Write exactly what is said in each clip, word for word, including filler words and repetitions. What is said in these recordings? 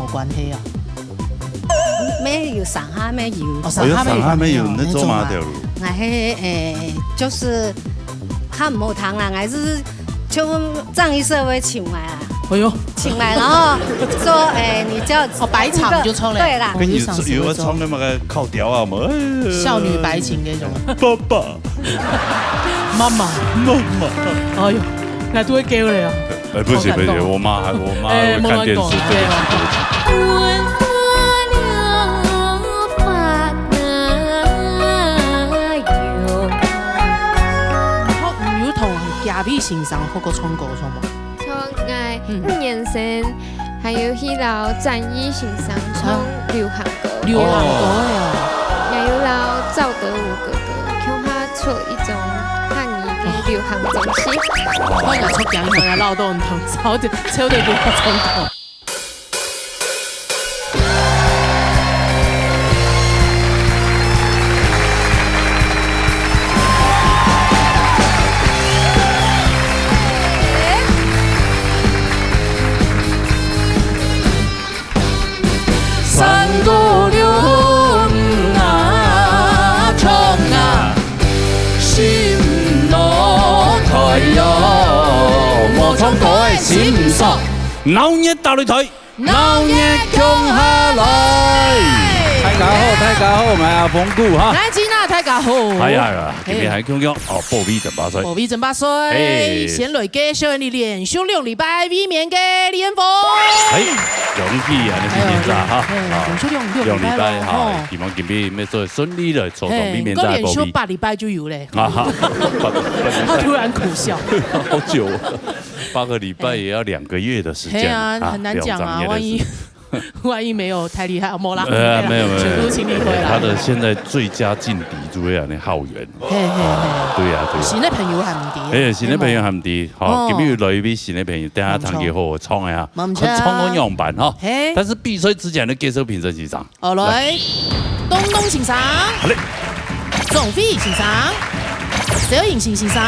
無關係啊？沒有，上下沒有。哦，哦，有上下沒有，上下沒有，你做麼个？𠊎係，誒，就是較毋好聽啦，𠊎係就正義社會請來啊。哎喲。請來，然後說，誒，你叫哦，白場就出來。對啦。跟有，有，有唱个麼个靠調啊，麼个，哎，少女白情那種。爸爸。媽媽。媽媽。哎喲，那都會給我了呀。 哎，不行，不行，好感動。我媽還，我媽哎，會看電視，不行，莫亂講啊，對啊。不行。好，你有同幾位先生學過唱歌，唱無？唱，𠊎，嗯。五年生，還有去摎展翼先生唱流行歌。流行歌个哦。還有摎趙德武哥哥，共下出一張客語个流行專輯。我也出鏡，我也鬧到很痛，超的，超的流行歌。 鬧熱打擂台，鬧熱共下來。大家好，大家好，𠊎阿峰哥哈。來，今仔大家好。哎呀，今日還共樣哦，保衛爭霸賽。保衛爭霸賽，哎。先來介紹你連續兩禮拜衛冕个李彥峰。哎，恭喜啊，你今日咋哈？哎，啊，連續兩，兩禮拜了，兩禮拜哈，吼。希望今日乜做順利來抽中衛冕賽个保衛。哎，連續八禮拜就有咧。啊哈，八，八禮拜。他突然苦笑。好久哦。 八個禮拜也要兩個月的時間，嘿啊，啊，很難講啊，兩三年的事。萬一，萬一沒有太厲害，沒啦，呃，沒有，沒有，沒有。全部盡力會啦。他的現在最佳勁敵就會有那浩源。嘿，嘿，嘿。對呀，對呀。新的朋友還毋知。哎，新的朋友還毋知，好，哦。今日有來一位新的朋友，等下聽佢好好唱一下，無毋著。唱个樣板哈。嘿。但是比賽之前呢，介紹評審先生。 好，來，東東先生。好嘞。鍾飛先生。蕭穎信先生。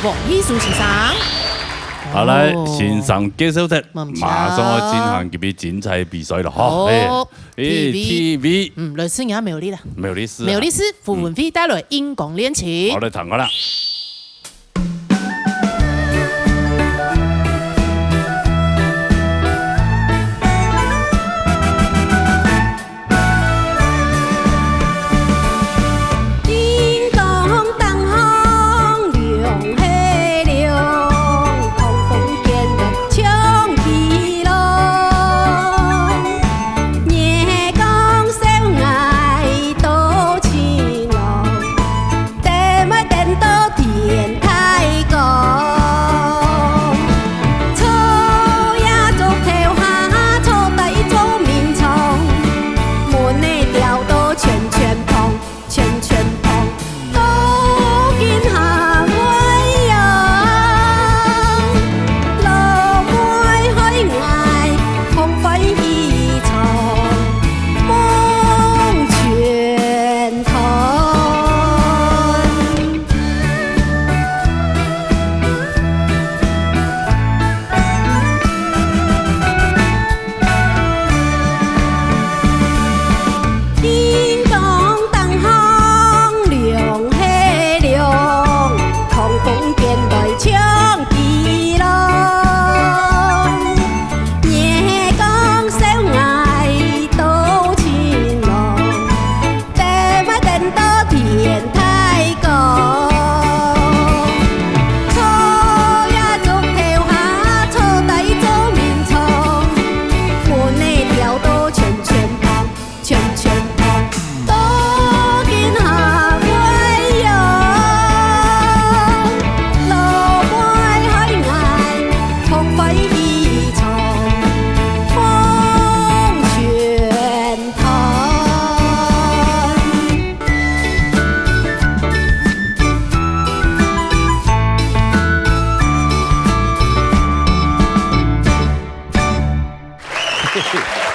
黃義舒先生。好，來，哦。先生介紹忒，馬上要進行特別精彩的比賽了哈。哦，哎，哎，第一位。第一位。嗯，來，先生苗栗啦。苗栗市啊。苗栗市傅文輝帶來《英雄戀情》。好，來，聽看啦。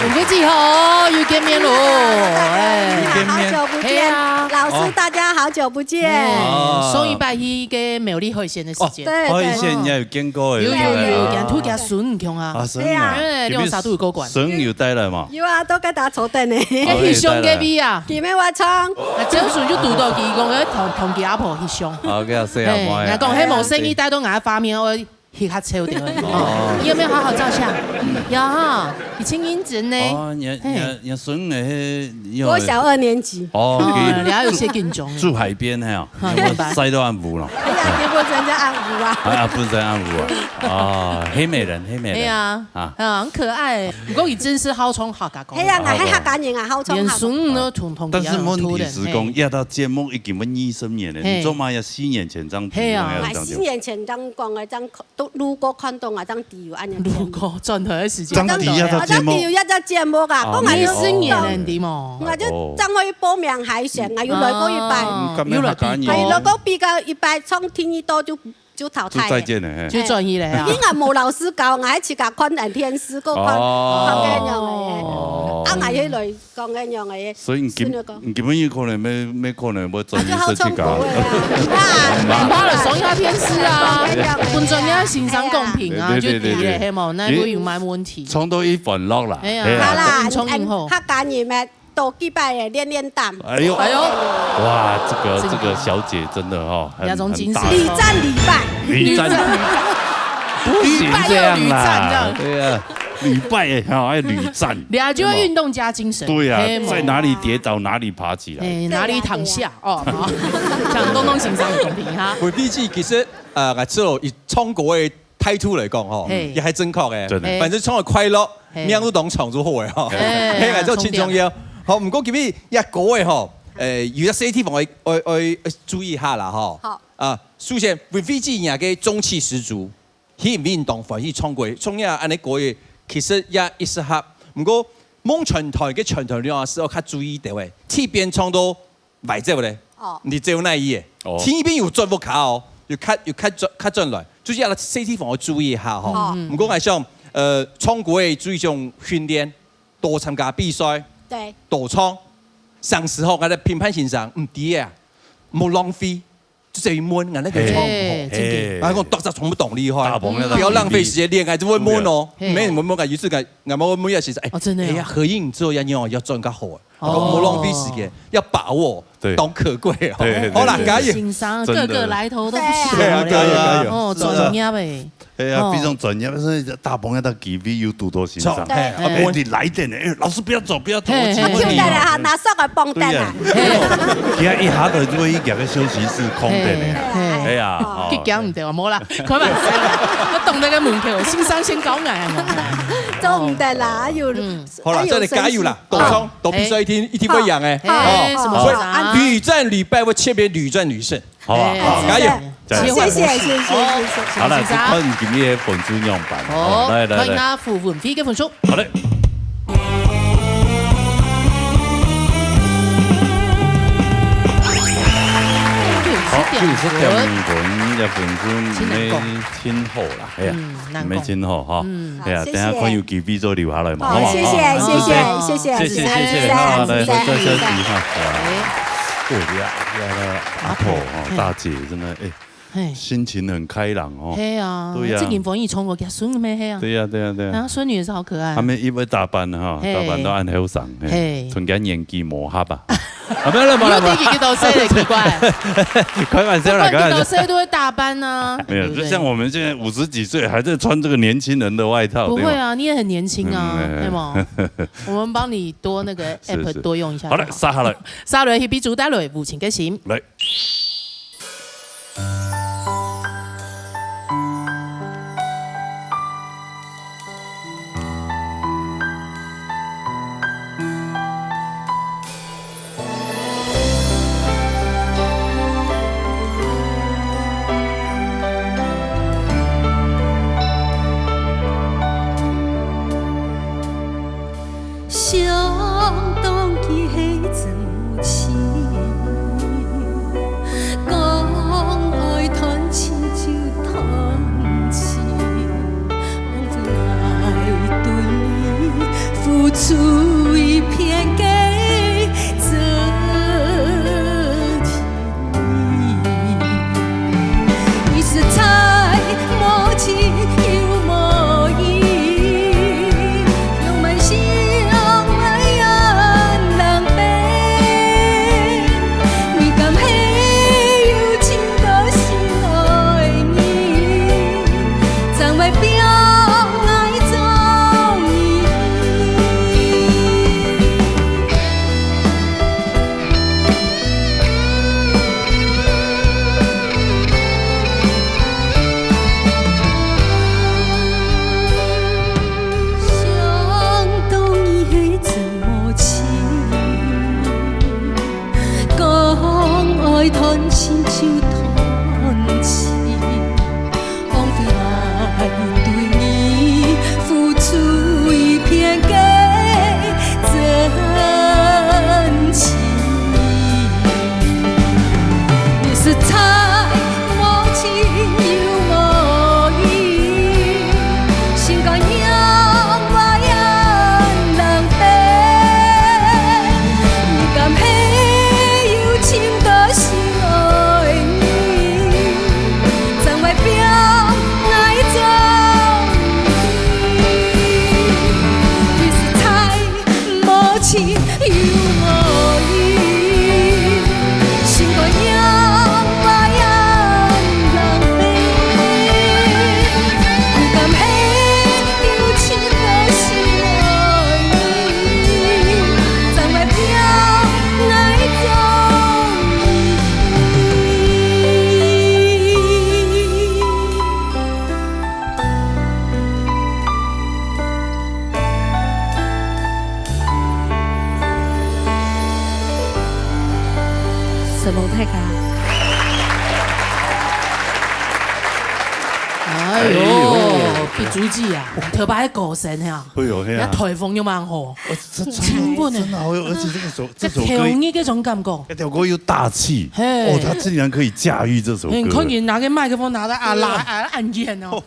文輝姐吼，又見面咯，哎。你好，好久不見，嘿啊。老師，哦。大家好久不見。哎，哦。上一擺去該苗栗海線个時間。哦，對，海線也有見過个，有，有，有，有，對啊。今日佢孫毋共啊。啊，孫啊。對啊。哎，兩儕都有過關。孫有帶來嘛？有啊，都該搭坐等呢。哦，該翕相个位啊。今日我唱。啊，朝晨就堵到佢，講要同，同佢阿婆翕相。好，該細阿妹。哎，𠊎講，嘿，無細義帶到𠊎畫面，我 翕較醜點而已。哦。你有沒有好好照相？有哈，你真認真呢。哦，你，嘿。你，你孫仔，國小二年級。哦，哦，佢了有些緊張。住海邊，嘿哦，哈，明白。曬到恁烏咯。哎呀，結果人家恁烏啊。哎呀，本身恁烏啊。哦，黑美人，黑美人。哎呀，啊。啊，很可愛。不過你真是好唱客家歌。哎呀，那還客家人啊，好唱客家。連孫呢，統統一樣，但是問題是講，嘿。壓到節目已經問二十年了，嘿。你做麼个四年前正提，嘿啊。哎，四年前正講个，正 都路過看到啊，正知有恁樣。路過轉頭个時間。正知啊，這節目。正知有這隻節目啊，哦，講啊，你十年了，你知無？𠊎就正會報名海選啊，有來過一擺。哦，有來比過。哎，來過比過一擺，從第二道就，就淘汰了。就再見了，嘿。就轉去了啊。因為無老師教，𠊎自家看電視，過看，哦。看該樣个。哦。啊，𠊎去來 講个樣个，所以你根，是那個。你根本有可能沒，沒可能會轉去設計家。啊，就好衝突的啊。你怕了，上一下電視啊，分專業先生公平啊，對，對，對，對，對。就對了，係無？那個有麼問題？衝到一反落啦，哎呀，係啊。好啦，衝以後。客家人嘛，多幾擺个練練膽。哎呦，哎呦。哇，這個，這個小姐真的哦，很，也種精神。很大。屢戰屢敗。屢戰。不行這樣啦，屢敗又屢戰這樣。對啊。 禮拜欸，哈，還有旅戰，你啊，就會運動加精神。對啊，嘿嘛。在哪裡跌倒，哪裡爬起來。哎，哪裡躺下，哦，好。講東東先生很公平哈。我畢竟其實，呃，𠊎知道以唱歌个態度來講，吼，嘿。也還正確欸。真的。嘿。反正唱得快樂，嘿。命都當唱就好欸，吼。嘿，嘿，啊，這盡重要。好，毋過今日這歌欸，吼，呃，有一些地方愛，愛，愛，愛注意一下啦，吼。好。啊，首先，文輝姐你个中氣十足。 去運動，歡喜唱歌，唱這恁呢歌个，其實也一適合。毋過，望全台个全台兩下係愛較注意兜欸，特別唱到壞走咧，哦。你走哪位欸？哦。天邊有轉屋下哦，有較，有較轉，較轉來，就是這細地方愛注意一下吼。哦。毋過𠊎想，呃，唱歌个注意種訓練，多參加比賽，對。多唱，上時候𠊎个評判先生，毋知啊，莫浪費。 就這一問，𠊎那個唱毋好。嘿，真的。嘿。然後講，大家唱不懂厲害，大朋友不要浪費時間，戀愛就會問哦。嘿。沒，問問看，有一次𠊎，𠊎問問也是，哎，哦，真的哦。哎呀，合音之後要，要轉較好啊。哦。講莫浪費時間，要把握，對。當可貴哦。對，對，好啦，對，對。加油。先生，真的。個個來頭都不小了。對啊，加油，加油。哦，專業欸。 哎呀，哦。非常專業，所以大朋友到機會有堵到先生。著，嘿，啊，問題來電呢，哎，老師不要走，不要走，嘿，我請問你哦。嘿，嘿。啊，Q等啊，拿手來幫等啊。對呀。嘿。今天一下頭就會去兩個休息室空等的。嘿，嘿。哎呀，哦。哦。去講毋對啊，無啦，開玩笑啦。我懂那個門口，先生先搞𠊎啊嘛。做毋得啦，有，嗯。好啦，哎，有再來加油啦，生氣。多唱，哦。多比賽一定，一定會贏欸。好。哦。哎，什麼好。所以，啊。屢戰屢敗，我前面屢戰屢勝。 好啊，哎，好，加油，加油。謝謝，謝謝，謝謝，謝謝。好了，先生。就看你今日个分數樣板。好，哦，來，來，來。看一下傅文輝个分數。好嘞。好，九十點分，這分數毋係盡好啦，哎呀，嗯，難講。毋係盡好哈。嗯。哎呀，好，謝謝。等下看有機會再留下來嘛，好，好不好？謝謝，好，謝謝，謝謝，謝謝，謝謝，謝謝，好，來，再，再休息一下，好啊。哎。對呀，呀，阿婆哦，嘿。大姐真的，哎， 嘿。心情很開朗哦。嘿啊，對呀。這個歡喜唱歌，佢孫妹嘿啊。對呀，對呀，對呀。啊，孫女也是好可愛啊。他們一位打扮哈，嘿。打扮到恁後生，嘿，嘿。同佢年紀無合啊。啊，沒有了，沒有了，沒有了。你有幾多歲了？奇怪。開玩笑啦，不管幾多歲都會打扮啊，開玩笑。沒有，對不對？就像我們現在五十幾歲還在穿這個年輕人的外套，不會啊，對嗎？你也很年輕啊，嗯，哎。對嗎？我們幫你多那個是，app是。多用一下就好。好了，殺下來。殺下來，Hebe主打來，無情个心。來。 想當佢係真無情，講愛斷情就斷情，望著𠊎對你付水边个真情，你實在無情又無義，用滿心愛眼淚飛，你敢係有情到心愛你？ 正會放𠊎做你。想到你係真無情，講愛斷情就斷情。 放飛𠊎對你付出一片个真情。你實在無情又無義，心肝讓𠊎眼淚飛。你敢係有情到心愛你？ 正會放𠊎做你。你實在無情又無義，心肝讓𠊎眼淚飛。你敢係有情到心愛你？正會放𠊎做 承蒙大家。哎喲，哎喲。鼻祖姐啊，頭擺个歌聲啊，哎喲，係啊。人家台風又蠻好，哦，這，這，真的，真的好有，而且這個首，這首歌，這頭日這種感覺。這條歌又大氣，嘿。哦，他竟然可以駕馭這首歌。嘿，你看人拿個麥克風拿到啊，對啊。拉，啊，按鍵哦，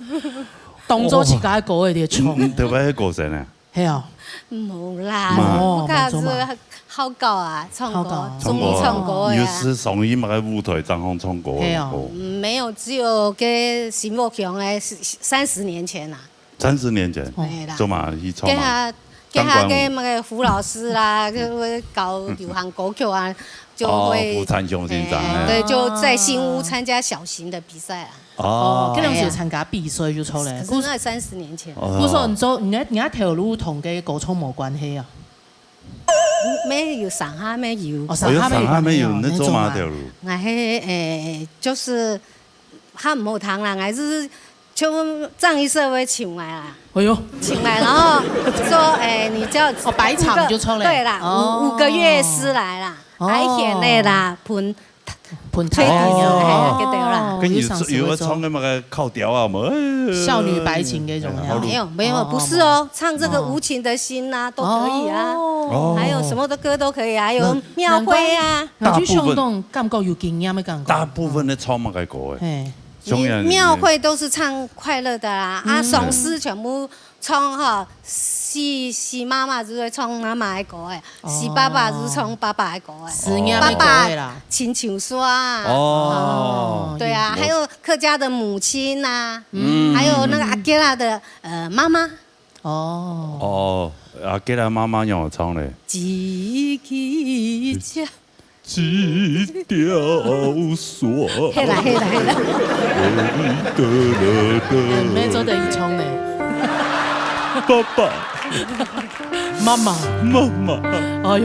當做自家个歌在唱。嗯，嗯，頭擺个歌聲呢？係啊。無啦，嘛。哦，我家是無做嘛。好搞啊，唱歌，好搞。中意唱歌的啊。你有時上去麼个舞台上唱歌？係啊。哦。嗯，沒有，只有跟新屋鄉的三十年前啊。 三十年前，哦。對啦。做麼个去唱嘛？給他，給他跟那個胡老師啦，就會搞流行歌曲啊，就會，哦，胡燦雄先生，哎，哎。對，就在新屋參加小型的比賽啊。哦。哦，這樣子有參加比賽就出來。可是那三十年前。哦。不是說你做，你的，你的頭路同這個歌唱無關係啊？沒有，上下沒有。哦，上下沒有，哦，有上下沒有，那做麼个頭路？那係，哎，就是 較毋好聽啦，𠊎係就正義社會請來啦。哎喲。請來，然後說，哎，你叫哦，排場就出來。五個，對啦，哦。五，五個月師來啦，哦。排遣的啦，噴，噴吹笛子，哦。哎，對啦。哦，跟你有上司會做。有，有唱那個靠調啊，什麼，哎，少女白情那種呀。哎，好錄。沒有，沒有，哦，不是哦，哦。唱這個無情的心啊，哦。都可以啊。哦。還有什麼的歌都可以啊，還有廟會啊。難怪 𠊎就想講，感覺有經驗的感覺。大部分咧唱麼个歌誒？嘿。像人廟會都是唱快樂的啦，啊，嗯。喪事全部唱吼，死，死媽媽就會唱媽媽的歌誒，哦。死爸爸就唱爸爸的歌誒，思念的歌誒啦。爸爸親像山啊。哦。哦，對啊，有。還有客家的母親啊，嗯。還有那個阿吉拉的，呃，媽媽。哦。哦，阿吉拉媽媽仰般唱咧？自己家 一條線。係啦，係啦，係啦。嗯，毋免做得去唱呢。爸爸。媽媽。媽媽。哎喲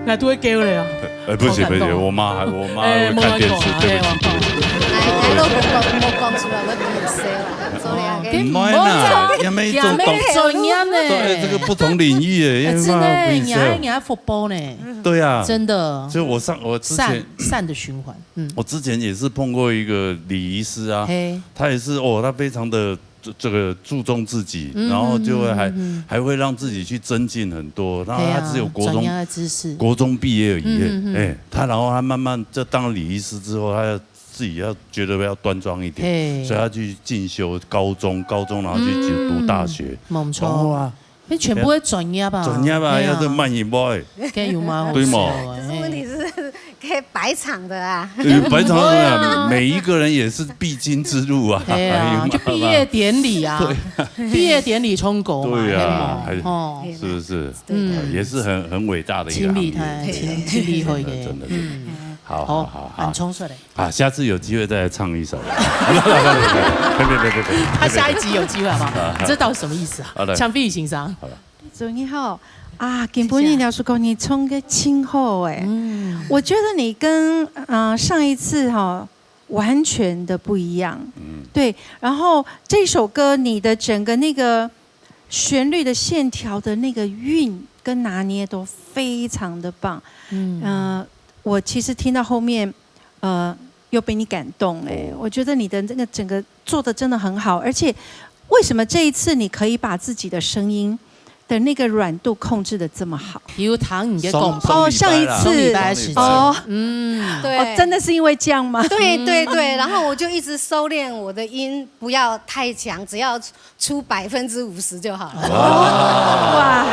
，𠊎都會噭咧啊。哎，不行，不行，好感動。我媽還，我媽會看電視，哎，對不起，對不起，對不起。哎，哎，老公講，莫講出來，會分人笑啊。所以啊，哦，毋會啦，也沒做到。也沒專業呢。對，哎，這個不同領域的，哎，真的，也沒辦法分人笑。你還，你還福報呢。 對啊，真的。所以我上，我之前，善，善的循環，嗯。我之前也是碰過一個禮儀師啊，嘿。他也是，哦，他非常的這，這個注重自己，嗯，然後就會還，嗯，嗯，嗯。還會讓自己去增進很多。然後他只有國中，嘿啊，專業的知識。國中畢業而已，嗯，嗯，嗯。哎，他然後他慢慢就當禮儀師之後，他要自己要覺得要端莊一點，嘿。所以他去進修高中，高中然後去讀大學，嗯，沒錯。然後啊，該全部都專業啊。專業啊，嘿啊。愛做慢音波欸。該有嘛好笑欸。對嘛？可是問題是，該白唱的啊。對，白唱的啊，每一個人也是必經之路啊。嘿啊，就畢業典禮啊，對啊。畢業典禮唱歌嘛，對啊，嘿嘛，還是，哦。是不是？對。嗯。也是很，很偉大的一個行業。真厲害，真，真厲害的。真的，真的。嗯。好，好，好，好。好，恁衝出來。 啊，下次有機會再來唱一首。別，別，別，別，別，別。他下一集有機會好不好？啊，這到底什麼意思啊？好，來。強迫先生。好了。祝你好啊，今晡日謝謝。老師講你唱个真好欸。嗯。我覺得你跟，呃，上一次哈，完全的不一樣。嗯。對，然後這首歌你的整個那個旋律的線條的那個韻跟拿捏都非常的棒。嗯。呃，我其實聽到後面，呃，又被你感動欸。哦。我覺得你的那個整個做得真的很好，而且為什麼這一次你可以把自己的聲音的那個軟度控制得這麼好？有聽你个廣播。上，哦，上一次。上禮拜的時間。哦。嗯。對。哦，真的是因為這樣嗎？對，對，對，然後我就一直收斂我的音，不要太強，只要出百分之五十就好了。哇，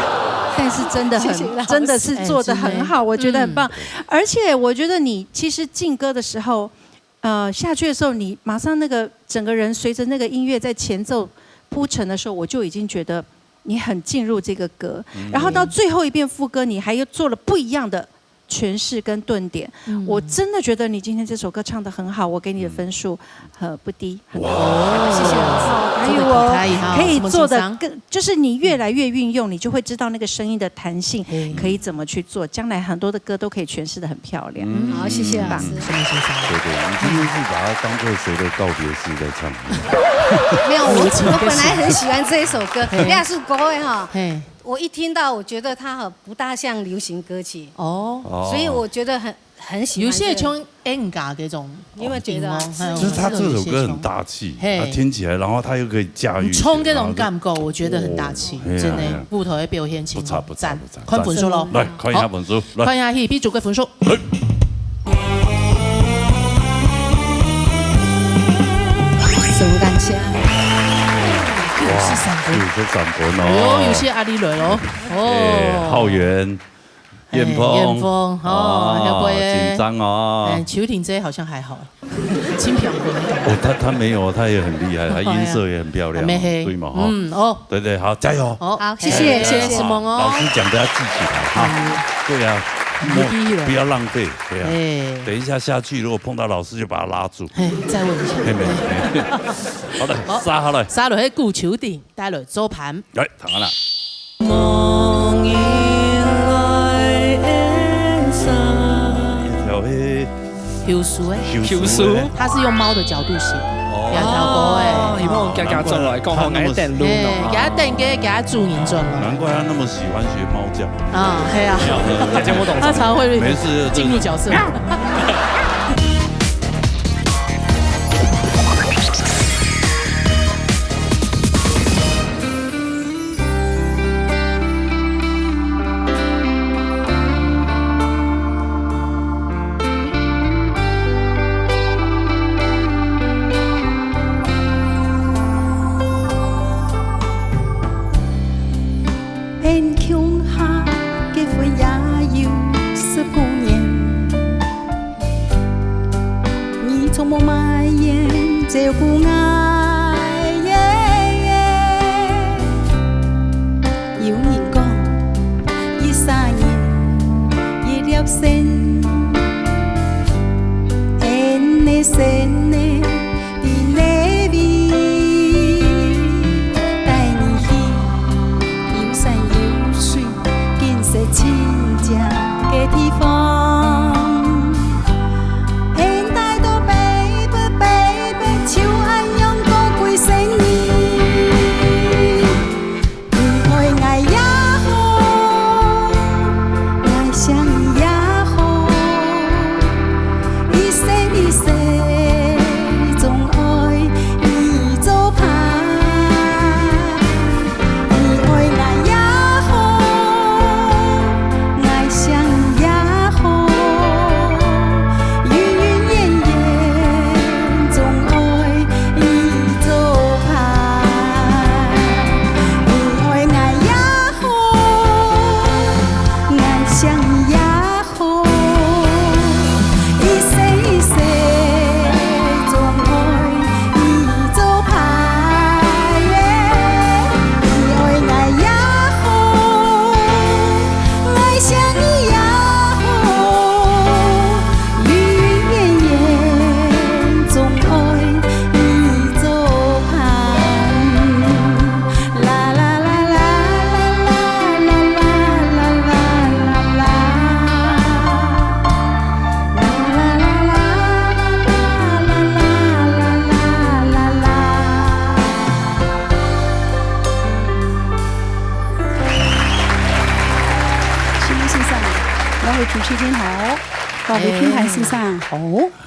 但是真的很，謝謝老師。真的是做得很好，哎，我覺得很棒。嗯。而且我覺得你其實進歌的時候，呃，下去的時候，你馬上那個整個人隨著那個音樂在前奏鋪陳的時候，我就已經覺得你很進入這個歌。嗯。然後到最後一遍副歌，你還又做了不一樣的詮釋跟頓點。嗯。我真的覺得你今天這首歌唱得很好，我給你的分數，嗯。呃，不低。 哇。謝謝老師。還有哦，做得比他也好，可以做得更，什麼欣賞？就是你越來越運用，你就會知道那個聲音的彈性，嗯。可以怎麼去做，將來很多的歌都可以詮釋得很漂亮。嗯。好，謝謝老師。很棒。什麼欣賞？對，對，你今天是把它當作誰的告別式在唱。沒有，我，我本來很喜歡這一首歌，嘿。這首歌的哈，嘿。我一聽到，我覺得它很不大像流行歌曲。哦。哦。所以我覺得很，很喜歡這個。有些像演歌那種。 你有沒有覺得啊？哦，就是他這首歌很大氣，嘿。他聽起來，然後他又可以駕馭起來，你唱這種感覺，然後就，我覺得很大氣，哦，真的，嘿啊，嘿啊。舞台的表現，不差，不差，讚。不差，看分數咯。讚。來，看一下分數，好，來。看一下戲，B組个分數。來。什麼感覺啊？哇，又是三分。又是三分哦。哎喲，有些壓力來咯。哦。哎，浩源。 燕峰。哎，燕峰，哦，哦，後背的。緊張哦。哎，秋婷姐好像還好，輕飄飄的感覺。哦，她，她沒有，她也很厲害，她音色也很漂亮，哎呀，還沒黑。對嘛，哈。嗯，哦。對，對，好，加油。好，好，謝謝，哎，謝謝。承蒙哦。老師講的要記起來，哈。嗯。對啊，不低了。不要浪費，對啊。哎。等一下下去，如果碰到老師，就把他拉住。嘿，再問一下。嘿，沒有，沒有。好的，好，續下來。續落去顧秋婷，帶來做伴。來，聽下啦。 望你來演唱。一條係休書欸。休書欸。休書。它是用貓的角度寫，哦。兩條狗欸。哦，希望佢行轉來，講好，𠊎等路呢。哎，佢等个，佢主人轉來。難怪他那麼喜歡學貓叫。啊，係啊。姐姐，我懂。他常會沒事就進入角色。有人講，一儕人，一粒星，𫣆个星仔在哪位？帶你去有山有水、景色清淨个地方。𫣆帶到baby，baby，就恁樣過幾世人。 你愛𠊎也好，𠊎惜你也好，先生，兩位主持人好，各位評判先生好。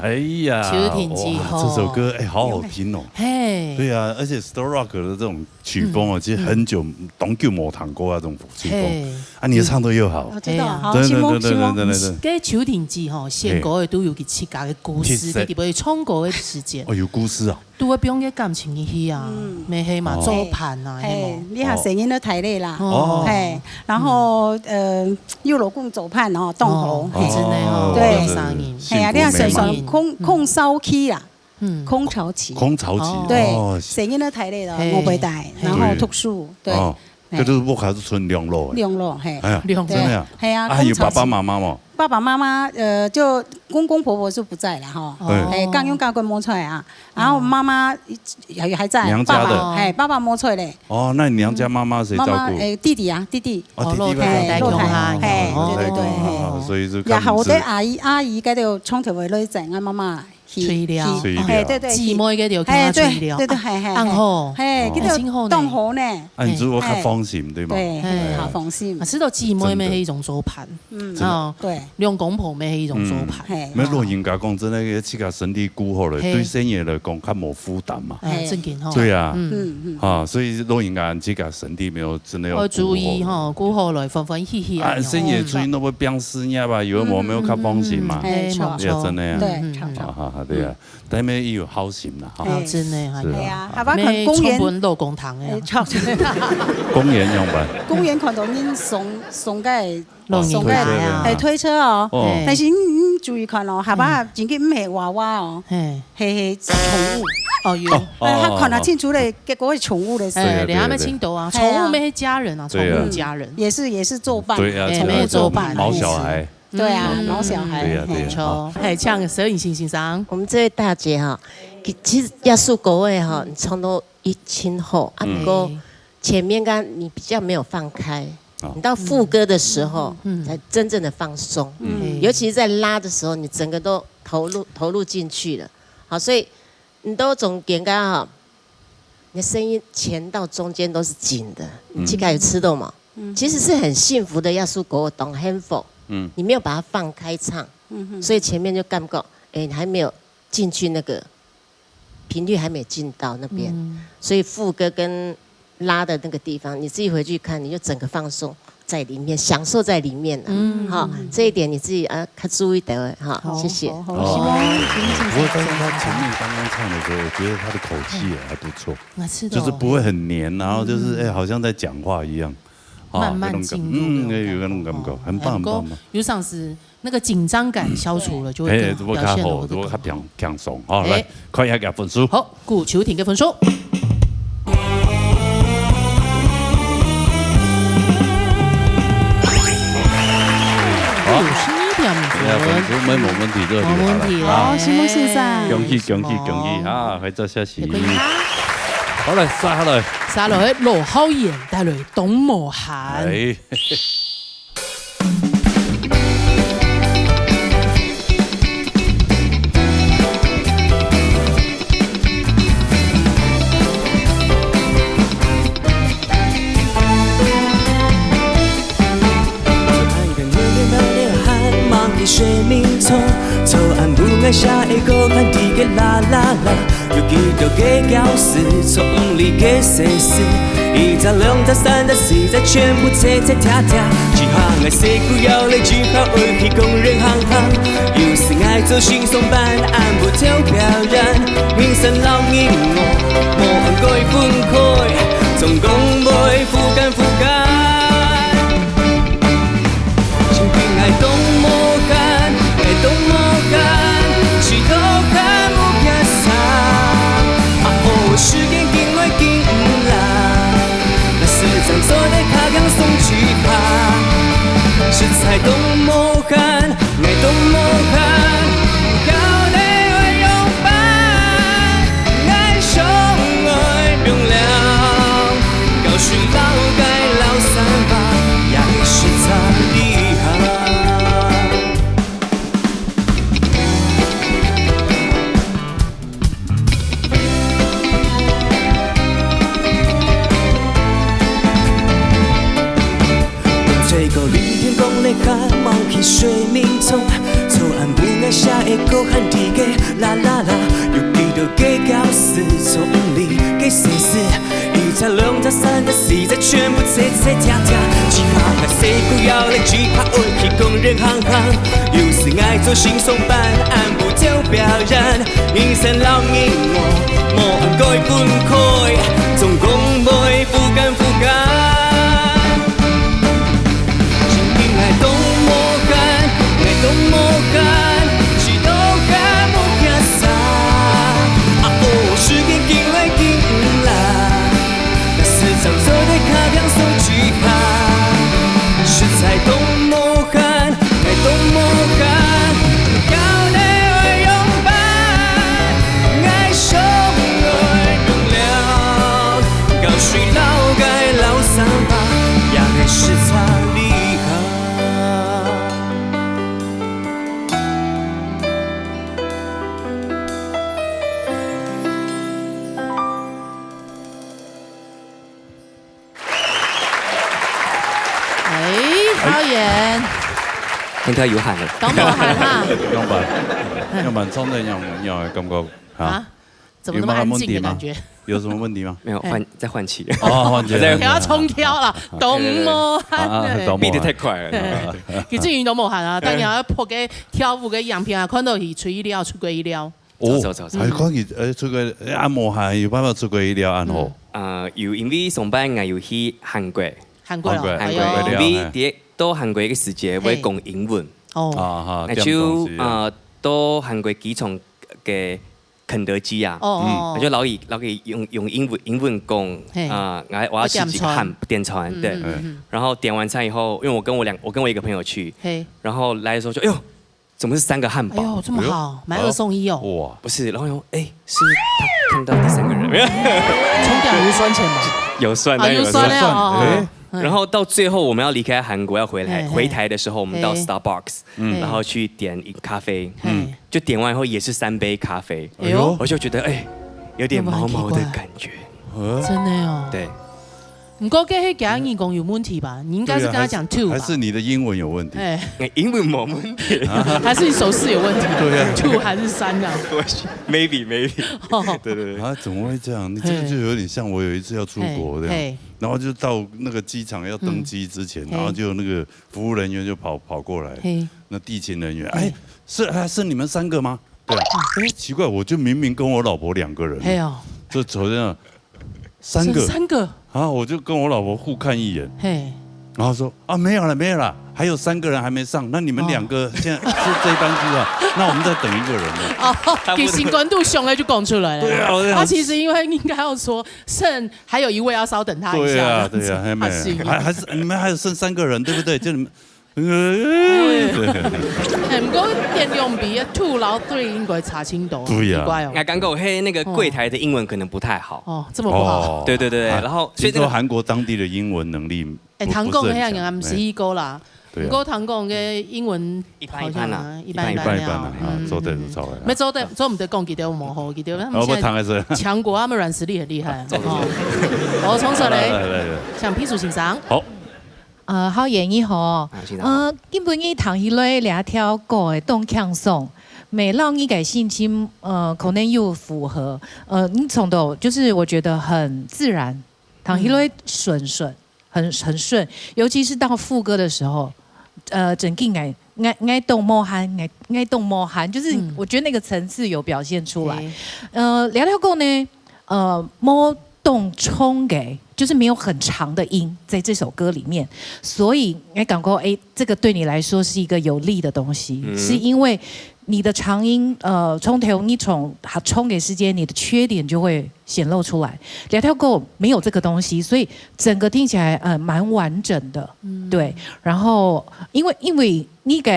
哎呀，秋婷姐哇，這首歌，哎，好好聽哦。嘿。對啊，而且Star Rock的這種曲風哦，嗯，其實很久，嗯，當久沒聽過啊，這種曲風。嘿。啊，你的唱得又好。哦，真的哦，哎呀。好，對，對，希望，對，對，希望。對，對，對。該秋婷姐吼，選歌的都有佢自家的故事，其實。佢特別唱歌的時間。哦，有故事啊。 都會放个感情入去啊，嗯。乜係嘛，哦。做伴啊，嘿，係無？你看聲音都太累啦，哦。嘿，然後，嗯。呃，又老公做伴哦，當好，哦，嘿。真的哦，對。有聲音。嘿啊，你看辛苦，辛苦。聲音，空，嗯。空巢期啦，嗯。空巢期。空巢期，哦。對，哦。聲音都太累了，嘿，我不會帶，嘿。然後讀書，對。哦。 嘿。這就是屋下係賰兩老誒。兩老，嘿。哎呀，兩老。真的啊？嘿啊，啊，有爸爸媽媽無？爸爸媽媽，呃，就公公婆婆就不在了哈。哦。哎，剛用嫁過摸出來啊，然後媽媽也還在，娘家的。爸爸，嘿，爸爸摸出來嘞。哦，那你娘家媽媽誰照顧？媽媽，哎，弟弟啊，弟弟。哦，弟弟會照顧。哦，老弟，老弟，嘿，哦，對，對，對，嘿。哦，所以就也好的阿姨，阿姨該就長透會來載𠊎媽媽。 去，去，去，去，哦，嘿，對，對，姊妹个就去，嘿，對，去，對，對，嘿，嘿，嘿。恁好。嘿，哦。佢就當好呢。啊，你就較放心，對嗎？對，嘿。嘿，好放心。啊，知道姊妹乜係一種做伴，真的。哦，對。兩公婆乜係一種做伴。嗯。嘿。沒有，老人家講，真的，自家身體顧好了，嘿。對細人來講，較無負擔嘛。哎，正經吼。對啊。嗯。嗯，嗯。啊，所以老人家自家身體沒有真的要顧好。要注意吼，顧好來，歡歡喜喜啊。啊，細人出去，嗯。那會變事業吧，有的無，沒有較放心嘛。嗯，嗯，嗯，嗯。哎，沒錯。也真的呀。對，嗯，嗯，嗯。常常。啊，哈，哈，對啊。 但係乜有孝心啦，哈。哦，真的哈。是啊。哎呀，下把看公園，乜充分老公堂个啊。哎，差不多。公園樣般。公園看到人送，送个，老人家啊。送个，哎，推車哦。哦。哎。但是你，你注意看哦，下把真个毋係娃娃哦，嘿。係，係寵物。哦，有。哦，哎，他看得清楚嘞，哦，哦，哦。結果係寵物的事。哎，對啊，對啊，對啊。連他們親都啊，哎呀。寵物乜係家人啊，對啊。寵物家人。嗯，也是，也是做伴，對啊，哎，寵物做伴，毛小孩。 對啊，嗯。毛小孩，對呀，對呀。嘿。沒錯。嘿，像佘穎欣先生。我們這位大姐哈，其，其實耶穌國外哈，你唱到一清後啊，嗯。不過前面剛你比較沒有放開，哦。你到副歌的時候，嗯。才真正的放鬆。嗯。尤其是在拉的時候，你整個都投入，投入進去了。好，所以你都總結剛剛哈， 你的聲音前到中間都是緊的，嗯。你膝蓋有吃到嗎？嗯。其實是很幸福的，耶穌國外當幸福。嗯。你沒有把它放開唱，嗯哼。所以前面就感覺，哎，你還沒有進去那個頻率，還沒進到那邊，嗯。所以副歌跟拉的那個地方，你自己回去看，你就整個放鬆。 在裡面，享受在裡面了。嗯。哈，這一點你自己，呃，較注意的，哈，好，謝謝。好，好，哦。希望你不過，但是他前面剛剛唱的時候，我覺得他的口氣也還不錯，啊，是的哦。就是不會很黏，然後就是，嗯。哎，好像在講話一樣。哦，慢慢進入那種感覺。那種感，嗯，有那種感覺，哦。很棒，哎，很棒，很棒。不過有常時 那個緊張感消除了，就會更，嘿，就會較好，表現得會更好。就會較輕，輕鬆。好，哎。來，看一下佢分數。好，顧秋婷个分數。好。九十一點分。哎呀，分數沒，沒問題，這個就好了。沒問題了。好，辛苦先生。恭喜，恭喜，恭喜啊！快樂消息。恭喜他。好，來，接下來。接下來，羅浩然帶來《當無閒》。哎。 有幾多个教室，坐毋落个細事，一隻、兩隻、三隻、四隻，全部齊齊疊疊。一下𠊎洗褲枵了，只好愛去公園行行。有時𠊎做先生般，暗晡頭表演，明星摎人我，無恁該分開，總講會負擔負擔。 真緊𠊎當無閒，𠊎當無閒，試著較無驚啥。啊，哦，時間緊來緊毋來，若時常做得較輕鬆一下，實在當無閒，𠊎當無閒，到底愛仰般？ 𠊎想愛放尞，到時老街老三巴，也係實在遺憾。 吹過你天光了下，望去水面中，昨暗晡𠊎寫个歌還在該啦啦啦，有幾多个角色，從你个世事，一隻、兩隻、三隻、四隻，全部切切拆拆，只怕𠊎死不要來，只怕愛去公園行行。有時𠊎做先生般，暗晡就表演，人生老人我，無愛該分開，總講袂負擔負擔。 真緊𠊎當無閒，𠊎當無閒，只當下無行啥。啊哦，時間緊來緊來，若係早做得較輕鬆一下，實在當無閒，𠊎當無閒，到底愛仰般？𠊎想愛講了，到水老个老三八，也係實在厲害。 哎，導演，聽起來有汗了。當無汗哈。仰般？仰般？唱得仰，仰个感覺啊？啊？怎麼那麼安靜的感覺？有麼个問題嗎？有什麼問題嗎？沒有，換，再換氣。哦，換氣。再調重調了，當無汗了。啊，啊，當無汗。比得太快了。其實你都無汗啊，但你還要拍个跳舞个影片啊，看到佢出去尞，出國去尞。 哦，走，走，走。還可以，呃，出國，呃，啊，無閒，有辦法出國去尞恁好。嗯。呃，有，因為上擺𠊎有去韓國。韓國哦，韓國，哎喲。因為第一，到韓國个時節，嘿。會講英文。哦。啊哈，那就，點東西啊。呃，到韓國機場个肯德基啊。哦，哦，哦。那就老遠，老遠用，用英文，英文講，嘿。啊，我要吃幾個漢，點餐。點餐，對。嗯，嗯，嗯。然後點完餐以後，因為我跟我兩，我跟我一個朋友去，嘿。然後來的時候就，哎喲， 怎麼是三個漢堡？哎喲，這麼好，哎喲。買二送一哦。哇。不是，然後我說，哎，是不是他看到第三個人？沒有。重點有算錢嗎？有算，啊，當然有算。有算了哦。哎。嗯。然後到最後我們要離開韓國要回來，嘿，嘿。回台的時候，我們到嘿。Starbucks，嗯。然後去點一咖啡，嘿。就點完以後也是三杯咖啡，哎喲。我就覺得，哎，有點毛毛的感覺。有沒有很奇怪？嗯。真的哦。對。 毋過該係佢个耳公有問題吧？你應該是跟他講two吧？對啊，還是，還是你的英文有問題？哎。哎，英文無問題。還是你手勢有問題？對啊。Two還是三啊？我，maybe，maybe。哦。對，對，對。啊，怎麼會這樣？你這個就有點像我有一次要出國這樣，嘿。嘿。然後就到那個機場要登機之前，嘿。然後就那個服務人員就跑，跑過來，嘿。那地勤人員，嘿。哎，是，啊，是你們三個嗎？對啊。哎，奇怪，我就明明跟我老婆兩個人。嘿哦。就走這樣， 三個。是三個。啊，我就跟我老婆互看一眼，嘿。然後說：「啊，沒有了，沒有了，還有三個人還沒上，那你們兩個現在是這一班機啊，那我們再等一個人呢。」哦，其實高度上來就講出來了。對啊，我在想，他其實應該，應該要說，剩，還有一位要稍等他一下，對啊，這樣子。對啊，還沒，啊，是。還，還是，你們還有剩三個人，對不對？就你們，呃，對。哎，毋過點兩杯，two摎three應該差真多，對啊。奇怪哦。𠊎感覺，嘿，那個櫃檯的英文可能不太好。哦，這麼不好。哦。對，對，對，對，啊，然後，所以那個，聽說韓國當地的英文能力 哎，不，聽講，不是很強，嘿啊，毋係一個啦。哎。對啊。毋過聽講个英文一般一般啦，好像啊，一般一般啊。一般一般啦，啊，嗯，做得，嗯，嗯。做得啦。沒做得，做毋得講，佢兜無好，佢兜，他們現在，哦，不，當然是。強國，他們軟實力很厲害，做得，哦。做得。好，重新來。來，來，來，來。請秘書先生。好。呃，浩然你好。啊，先生好。呃，今晡日聽起來這條歌个當輕鬆，乜摎你个心情，呃，可能有符合。呃，你唱到，就是我覺得很自然， 聽起來順順，很，很順，尤其是到副歌的時候，呃，真緊𠊎，𠊎，𠊎當無閒，𠊎，𠊎當無閒，就是我覺得那個層次有表現出來。嗯。嘿。呃，這條歌呢，呃，無當長个，就是沒有很長的音在這首歌裡面，所以𠊎感覺，哎，這個對你來說是一個有利的東西，嗯。是因為你的長音，呃，從頭你從，從頭个時間，你的缺點就會 顯露出來。這條歌沒有這個東西，所以整個聽起來，呃，蠻完整的。嗯。對，然後因為，因為你个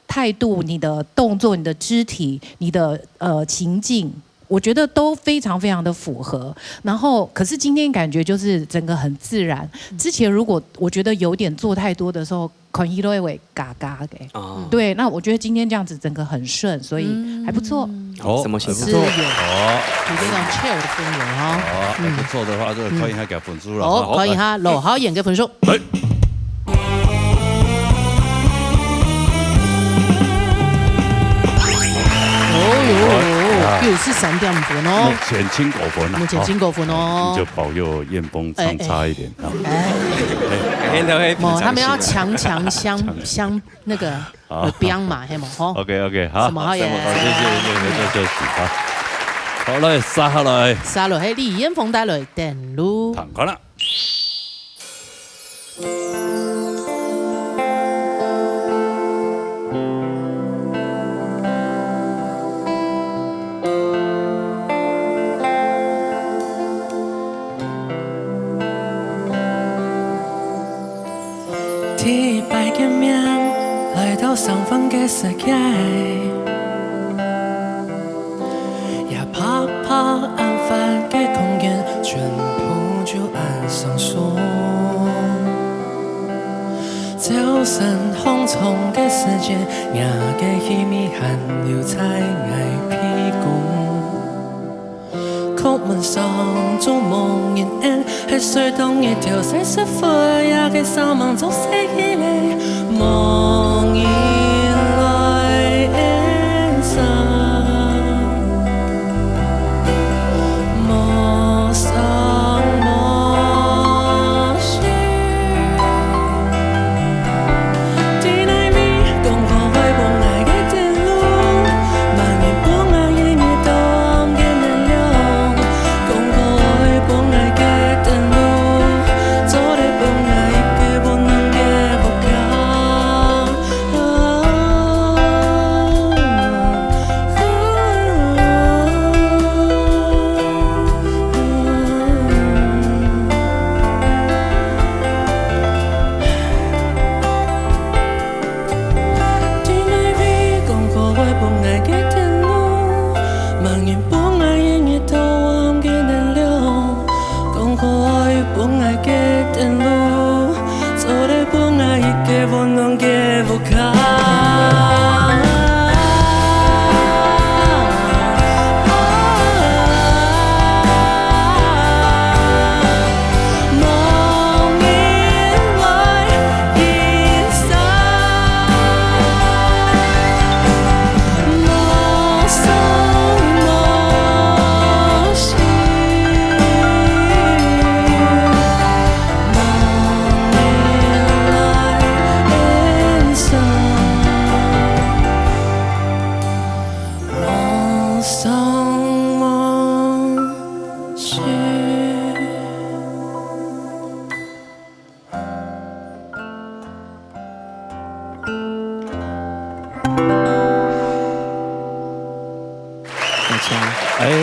態度、你的動作、你的肢體、你的，呃，情境，我覺得都非常非常的符合。然後，可是今天感覺就是整個很自然。嗯。之前如果我覺得有點做太多的時候， 可能會假假个。哦。對，那我覺得今天這樣子整個很順，所以還不錯。嗯。好，什麼形式？還不錯。是有，哦。有這種chill的氛圍哦。哦，還不錯的話，嗯。這個可以還給分數了，哦，哈。可以哈，羅浩然个分數。哎。三點五分哦。目前真高分啊，目前真高分哦。好，你就保佑燕峰唱差一點啊。哎，哎。哎，現在會無，他們要強強相，相那個，好。呃，拼嘛，係無？吼。OK，OK，好。什麼好耶？好，謝謝，謝謝，謝謝，好。好，來，續下來。續落去，李燕峰帶來《等路》。聽看啦。 第一擺見面，來到生份个世界，也白白暗法个空間，全部就恁生疏。朝晨䟘床个時間，若个氣味還留在𠊎鼻公。 叩門上鐘無人應，係睡到日頭西西灰，也个生猛做死去咧，無人來應聲，無聲無息。 在哪位講過會分𠊎个等路？麼人分𠊎一日到暗个能量？講過會分𠊎个等路，做得分𠊎一個溫暖个屋家。 在哪位講過會分𠊎个等路？麼人分𠊎一日到暗个能量？講過會分𠊎个等路，做得分𠊎一個溫暖个屋家。 大家。哎，哦。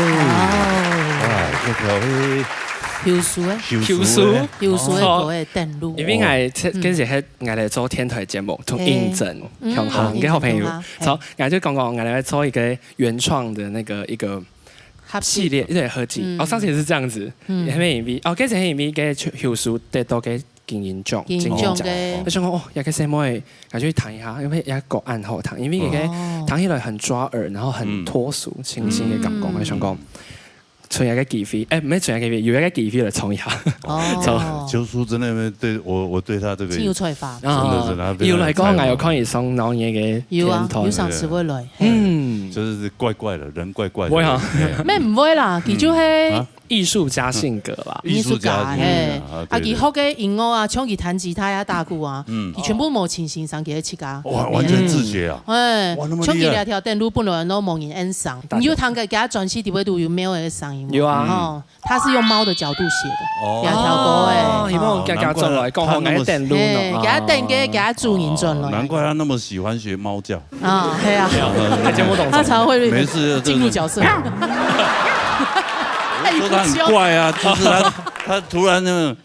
哇，這條係休書誒。休書誒。休書。休書誒，哦。各位等路。因為𠊎這，嗯。跟住係𠊎來做電台節目，同嘿。應徵，嗯，向行个好朋友。應徵向行，嘿。所以𠊎就講講，𠊎來做一個原創的那個，一個合集。系列，一個合集。嗯。哦，上次也是這樣子，嗯。還沒因為，哦，跟住還因為个休書得到个 金音獎，金音獎个。金音獎。我想講，哦，這個細妹，𠊎就去聽一下，因為這歌恁好聽，因為這個哦。聽起來很抓耳，然後很脫俗、嗯。清新个感覺。嗯。我想講，趁這個機會，哎，毋係趁這個機會，有這個機會來唱一下。哦。唱。九叔真的對我，我對他這個真有才華。真的，真的，他非常有才華。有來講，𠊎有看佢上腦个有啊，片段。有上次會來，嘿。嗯。就是怪怪的，人怪怪的。不會啊。嘿。毋會啦，佢就係嗯。啊？ 藝術家性格啦。藝術家，藝術家，嘿。啊，啊，對，對。佢學个音樂啊，像佢彈吉他啊、打鼓啊，嗯。佢全部無請先生，佢自家。哇，完全自學啊。哎，哇，那麼厲害。像佢這條等路本來都無人應聲，大家。你有聽過佢个專輯裡背都有貓个聲音無？有啊。哦，他是用貓的角度寫的，哦。這條歌，哎。哦，希望大家轉來，哦，難怪他，講好个等路呢。哎，佢等个，佢主人轉來。哦，難怪他那麼喜歡學貓叫。 啊，係啊。沒有，他聽不懂。他常會沒事就進入角色。哎，我說他很怪啊，就是他，他突然那種，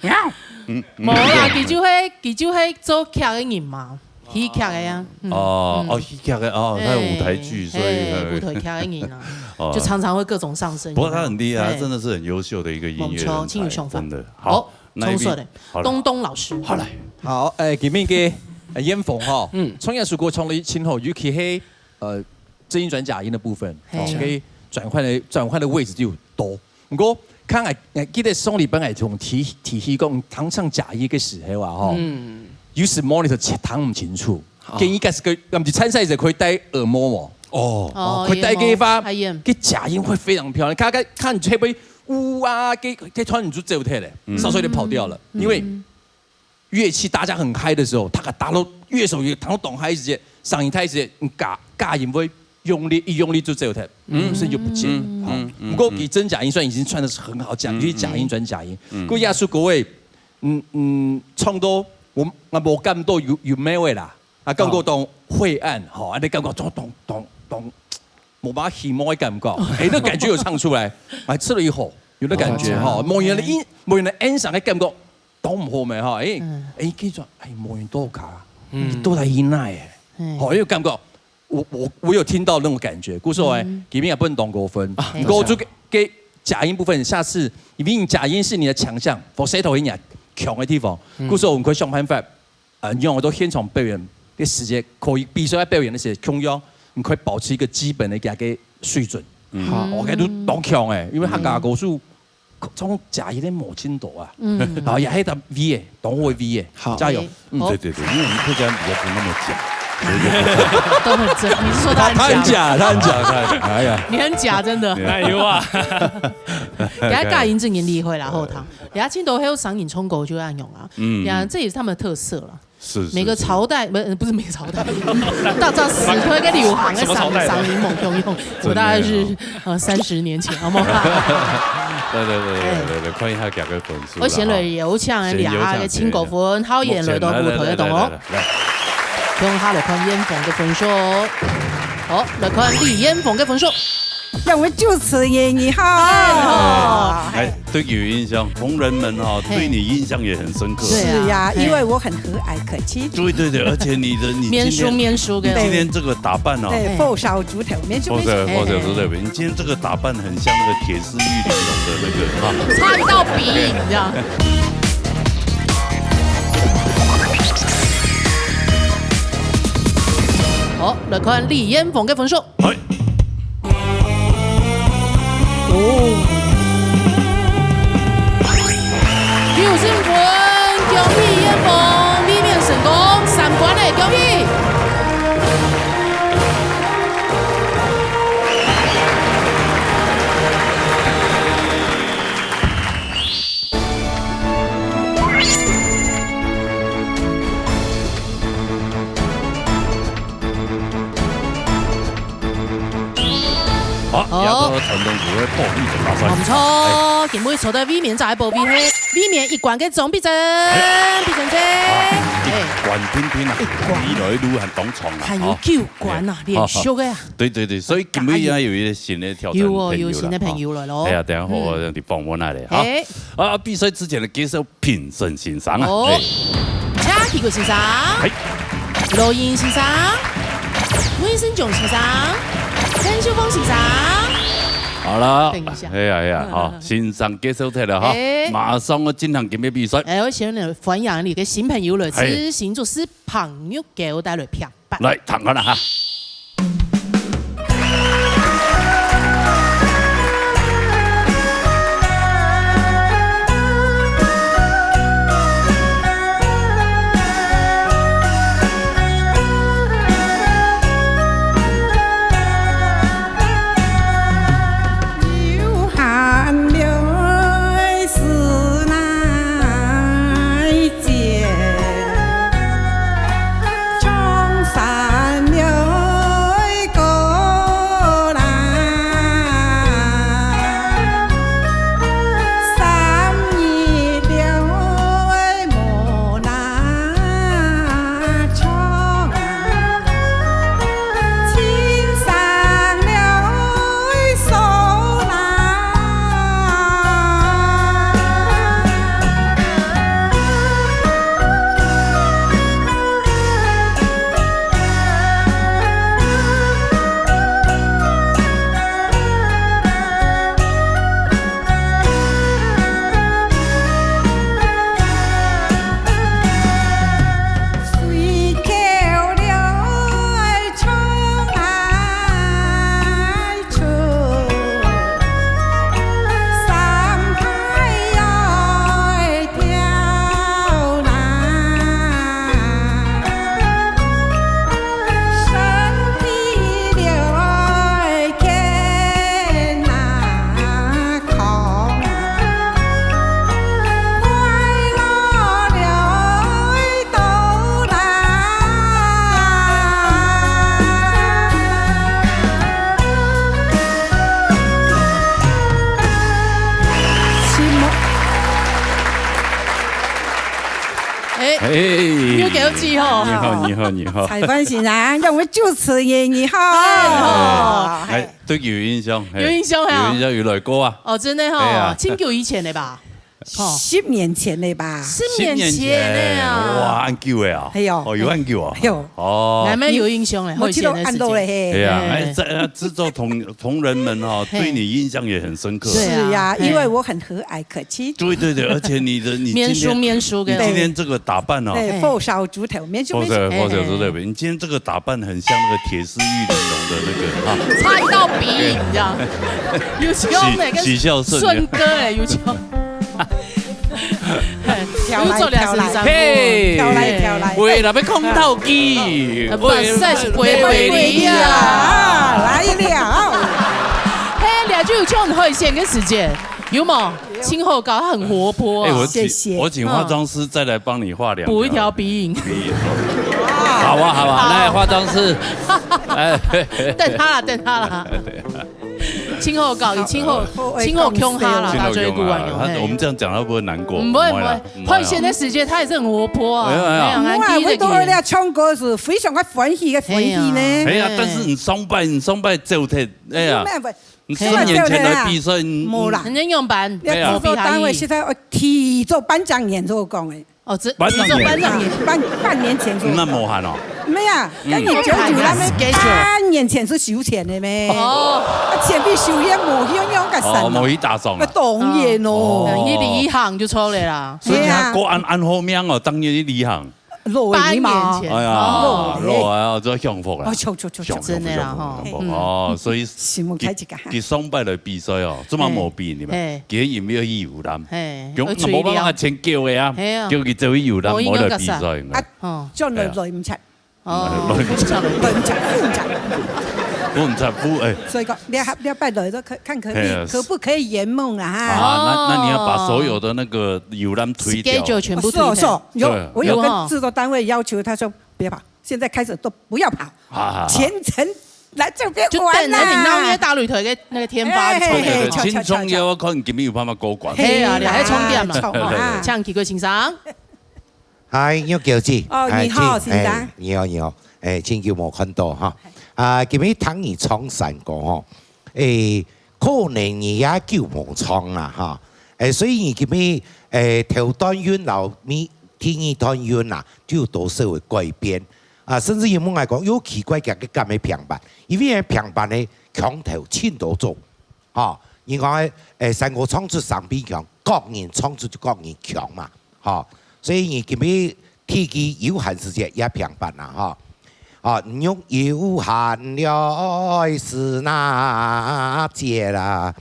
嗯，嗯。無啦，佢就會，佢就會做劇个人嘛，戲劇个啊。嗯，哦，嗯。哦，戲劇个，哦，他有舞台劇，嘿，所以，嘿，呃，舞台劇个人啊，哦。就常常會各種上身。不過他很厲害，嘿。他真的是很優秀的一個音樂人才，無錯，真有想法。真的。好，好，那一位，衝出來，好了。東東老師。好來。好，哎，今日个，呃，燕峰吼，嗯。唱這首歌唱得真好，尤其係 呃，真音轉假音的部分，嘿。哦，可以轉換的，轉換的位置就有多。毋過，看𠊎，𠊎記得上禮拜𠊎同提，提起講，當唱假音个時候啊，吼，嗯。有時monitor聽毋清楚，哦。建議該時个，毋係參賽者可以戴耳膜無？哦，哦，哦，快戴个話，太遠。个假音会非常漂亮。看，看，看你会不会呜啊，给，给突然你就走开了，嗯。稍稍有点跑调了，嗯。因为乐器大家很嗨的时候，大家打到乐手也打到动嗨时节，声音太时节，你假，假音会用力，一用力就走开，嗯。声音就不见了。嗯，好，嗯，嗯，不过给真假音算已经算的是很好讲，嗯，因为假音转假音。嗯。不过耶稣各位，嗯，嗯，唱到我，我无感到有，有没有啦？ 啊，感覺當灰暗，吼，恁呢感覺當，當，當，當，無辦法希望个感覺。哎，那感覺有唱出來，哎，吃了一口，有那感覺，哦，吼，無人的音，無人的音響个感覺，當毋好咩，吼，哎，嗯。哎，記住，哎，無人多卡，嗯。你都在音內，哎，嗯。吼，有感覺，我，我，我有聽到那種感覺，故所，哎，嗯。今天也不能當過分，啊，我就給，給假音部分，下次，因為你假音是你的強項，falsetto是你強的地方，嗯。故所我們可以想辦法， 呃，用到現場表演个時節，可以比賽表演个時節，共樣你可以保持一個基本个佢个水準。嗯。好。哦，該都當強欸，因為客家歌手，從假音个無盡多啊。嗯。啊，也係得V欸，當會V欸，好。加油。嗯。好。對，對，對，因為我們客家人比較不那麼假。都很真，你是說他很假嗎？他很假，他很假，他很假，哎呀。你很假，真的。哎呦啊。等下假音正經厲害啦，後堂。等下盡多還有聲音唱歌就恁樣啊。嗯。呀，這也是他們的特色啦。 是，是，每個朝代，是。不，不是每個朝代，大家時代个流行个聲，什麼朝代的？聲音無共樣，我大概是，真的哦。呃，三十年前，好不好？對，對，對，對，哎。對，對，看一下佢个分數啦，我先來有請哈。先有請，倈仔个親哥分，先有請。好，𠊎來到舞台个當中。目前，來，來，來，來。共下來看艷鳳个分數。好，來看李艷鳳个分數。兩位主持人，你好。哎，你好。哎， 對，有印象，同仁們哦，嘿。對你印象也很深刻。是啊，嘿。因為我很和藹可親。對，對，對，而且你的，你今天，面熟面熟的。你今天這個打扮哦，對，哎。報銷豬頭，面熟面熟。報銷，報銷豬頭，哎。你今天這個打扮很像那個鐵獅玉玲瓏的那個啊。差一道鼻，你知道？好，來看李艷鳳个分數。 嗨。哦。九十五分，恭喜艷鳳，衛冕成功，三關了，恭喜！ 好，好。這個傳統舞會報名就打算。無錯，哎。今晡日坐在衛冕這一部分係衛冕一關个張碧珍，哎。碧珍姐。啊，哎。一關定定啊，一關。一路一路還當長啊，還有九關啊，哦。連續个啊。哦。對，對，對，所以今晡日也有一個新的挑戰有哦，朋友了，有新的朋友了咯。哦。哎呀，等一下我，嗯。你訪問下來哈。哎。啊，比賽之前呢，介紹 評審先生啊。哦。嘿。請徐國先生。嘿。羅英先生。魏生炯先生。陳秀鳳先生。好了。等一下。哎呀，哎呀，好，先生介紹忒了哈。哎。馬上要進行今日比賽。哎，𠊎先來歡迎這個新朋友來，嘿。自行作詞朋友給我帶來評 來，聽看啦哈。哎，你有給我記吼。你好，你好，你好。采访先生，让我们主持人，你好。哎，好。哎，对，有印象，嘿。有印象哈。有印象，有来过啊。哦，真的哈，哎呀。真久以前的吧？哦。十年前的吧？十年前的啊。十年前，哇，恁久的啊。哎呦。哦，有恁久啊。哎呦。哦。难怪有印象嘞，我记得好以前的事情。俺都嘞，嘿。哎呀，哎，哎。这，呃，制作同，同仁们哦，嘿。对你印象也很深刻。对啊，是呀，嘿。因为我很和蔼可亲。对，对，对，而且你的，你今天，面书，面书给我。你今天这个打扮哦，对，哎。火烧猪头，面书，面书。火烧，火烧猪头，哎，哎。你今天这个打扮很像那个铁丝玉玲珑的那个啊。差一道鼻影，你知道？有时候那个许，许孝顺。顺哥哎，有时候。 嘿，飘来，又做了身上。飘来，嘿，飘来，飘来。喂，那边空头机，呃，喂，不是，是飞飞你啊。啊，来了。嘿，了就有像海鲜个时间，有无？有。清火搞，他很活泼啊。哎，我请，谢谢。我请化妆师再来帮你画两条。补一条鼻影。鼻影。好啊，好啊，来，化妆师。哎，等他啦，等他啦。 清火搞，清火，好，好，清火共下啦，清火共下。打嘴鼓啊，他，嘿。我们这样讲，他会不会难过？不会，不会。不会啦。换弦的时间，他也是很活泼啊。没有，没有。哎呀，我都二亮唱歌是非常个欢喜个欢喜呢。哎呀，哎呀，但是你上班，你上班走忒，哎呀，没有，没有。你十年前来比赛，你，没啦。人家用班，哎呀。要制作单位现在要提早颁奖年做讲的。 哦，这，颁奖年。你说颁奖年。半，半年前做。那无閒哦。没有啊，嗯。跟你九九那边，schedule。半年前是收钱的咩？哦。啊，钱比收也无用，用个神哦。哦，无去打爽啊。啊，当然哦。哦。等于旅行就出来啦。所以你还过安，安好命哦，当年去旅行。落雨嘛。半年前。哎呀，哦。落雨啊，这享福啦。哦，就，就，就，就。享福，真的啦，享福，吼。享福。嗯。哦，所以，新闻开一个哈。佢，佢上摆来比赛哦，这么毛病，你们，嘿。今天有没有游览？嘿。 用，有吹了。那无办法，钱叫的啊，嘿啊。叫佢做游览，无去比赛。啊，哦。转来来毋出。哦。来毋出。来毋出，毋出。毋出，毋，哎。所以讲，你还，你要拜来都可，看可以，哎呀。可不可以圆梦啊？哈。啊，那，那你要把所有的那个游览推掉。schedule全部推掉。哦，是哦，是哦，有，对。我有跟制作单位要求，他说不要跑，现在开始都不要跑，啊。全程 来这边玩啦。就等着你，然后约大擂台个那个天发就出来。哎，对，对，对，敲，敲，敲，敲。轻松约，我看你今日有办法过关。嘿啊，你还充电嘛。哎，充啊。像奇怪先生。嗨，玉娇姐。哦，哎，你好，先生。哎，你好，你好。哎，真久无看到哈。啊，今日听你唱山歌吼，哎，可能你也久无唱啦哈。哎，所以你今日，哎，头段韻摎咪，第二段韻啦，就有多少个改变。 啊，甚至有問𠊎講，有奇怪，佢个敢會平板，因為平板呢，腔頭盡多種，吼，人講，誒，山歌唱出山邊腔，各人唱出就各人腔嘛，吼，所以你今日天氣有閒時節也平板啦，吼，啊，你用有閒了是哪節啦？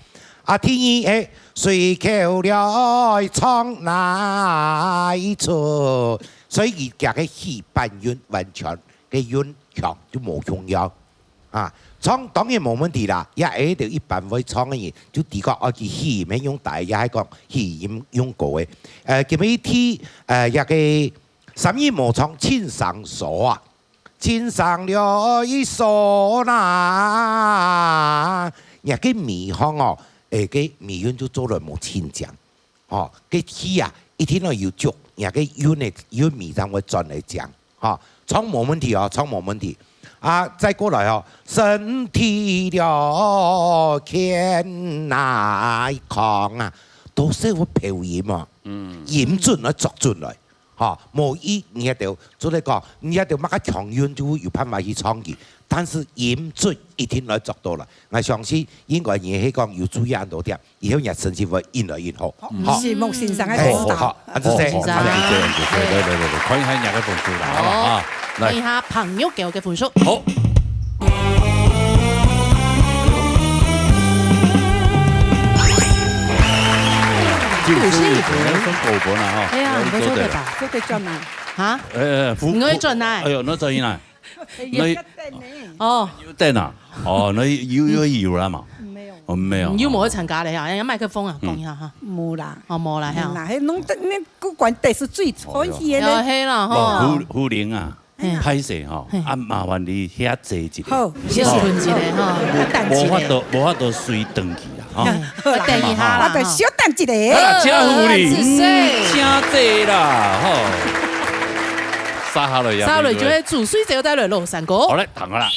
啊，第二，誒，隨口了唱哪一出？ 所以佢个起板韻完全个韻腔就無共樣。啊，唱當然無問題啦，也係一般會唱个人，就的確愛佢起音，用大，也係講起音用高个。呃，今日第，呃，這个三音無唱，輕聲說啊，輕聲了一說啦，這个尾項哦，誒，个尾韻就做得無清淨。 吼，个氣啊，一定要有足，若个韻个，韻尾正會轉來講，吼，唱無問題哦，唱無問題。啊，再過來哦，身體了健哪一康啊，都係會標音哦，嗯。音準來捉準來，吼，無一你一定做得講，你一定麼个腔韻就有辦法去唱佢，但是音準一定來捉到來。𠊎相信應該你係講有注意恁多點，以後你成績會越來越好。好，好。是，孟先生个指導。好，好，好，恁仔細，好，先生。恁仔細，恁仔細，來，來，來，來，看一下你个分數啦，好不好？好，啊，來。看一下朋友給我个分數。好。九十一分。九十一分，算高分了哈。哎呀，不错的吧？做得轉啊。啊？呃，你會轉哪？哎喲，那轉去哪？那哦。有等啊？哦，那又，又有了嘛？沒有。哦，沒有。你又沒有參加了呀？哎呀，麥克風啊，嗯。講一下哈。無啦。哦，無啦哈。無啦，那弄得，那个管得是最歡喜的呢。哦，嘿啦，吼。胡，胡玲啊，嘿。歹勢吼，嘿。啊，麻煩你遐坐一下。好，小等一下哈。無，無法度，無法度隨轉去啦，吼。嘿，我等一下啦，我等小等一下。啊，真有理，好，謝謝。真濟啦，吼。續下來呀，續下來就係朱水姐帶來咯，三哥。好嘞，聽好啦。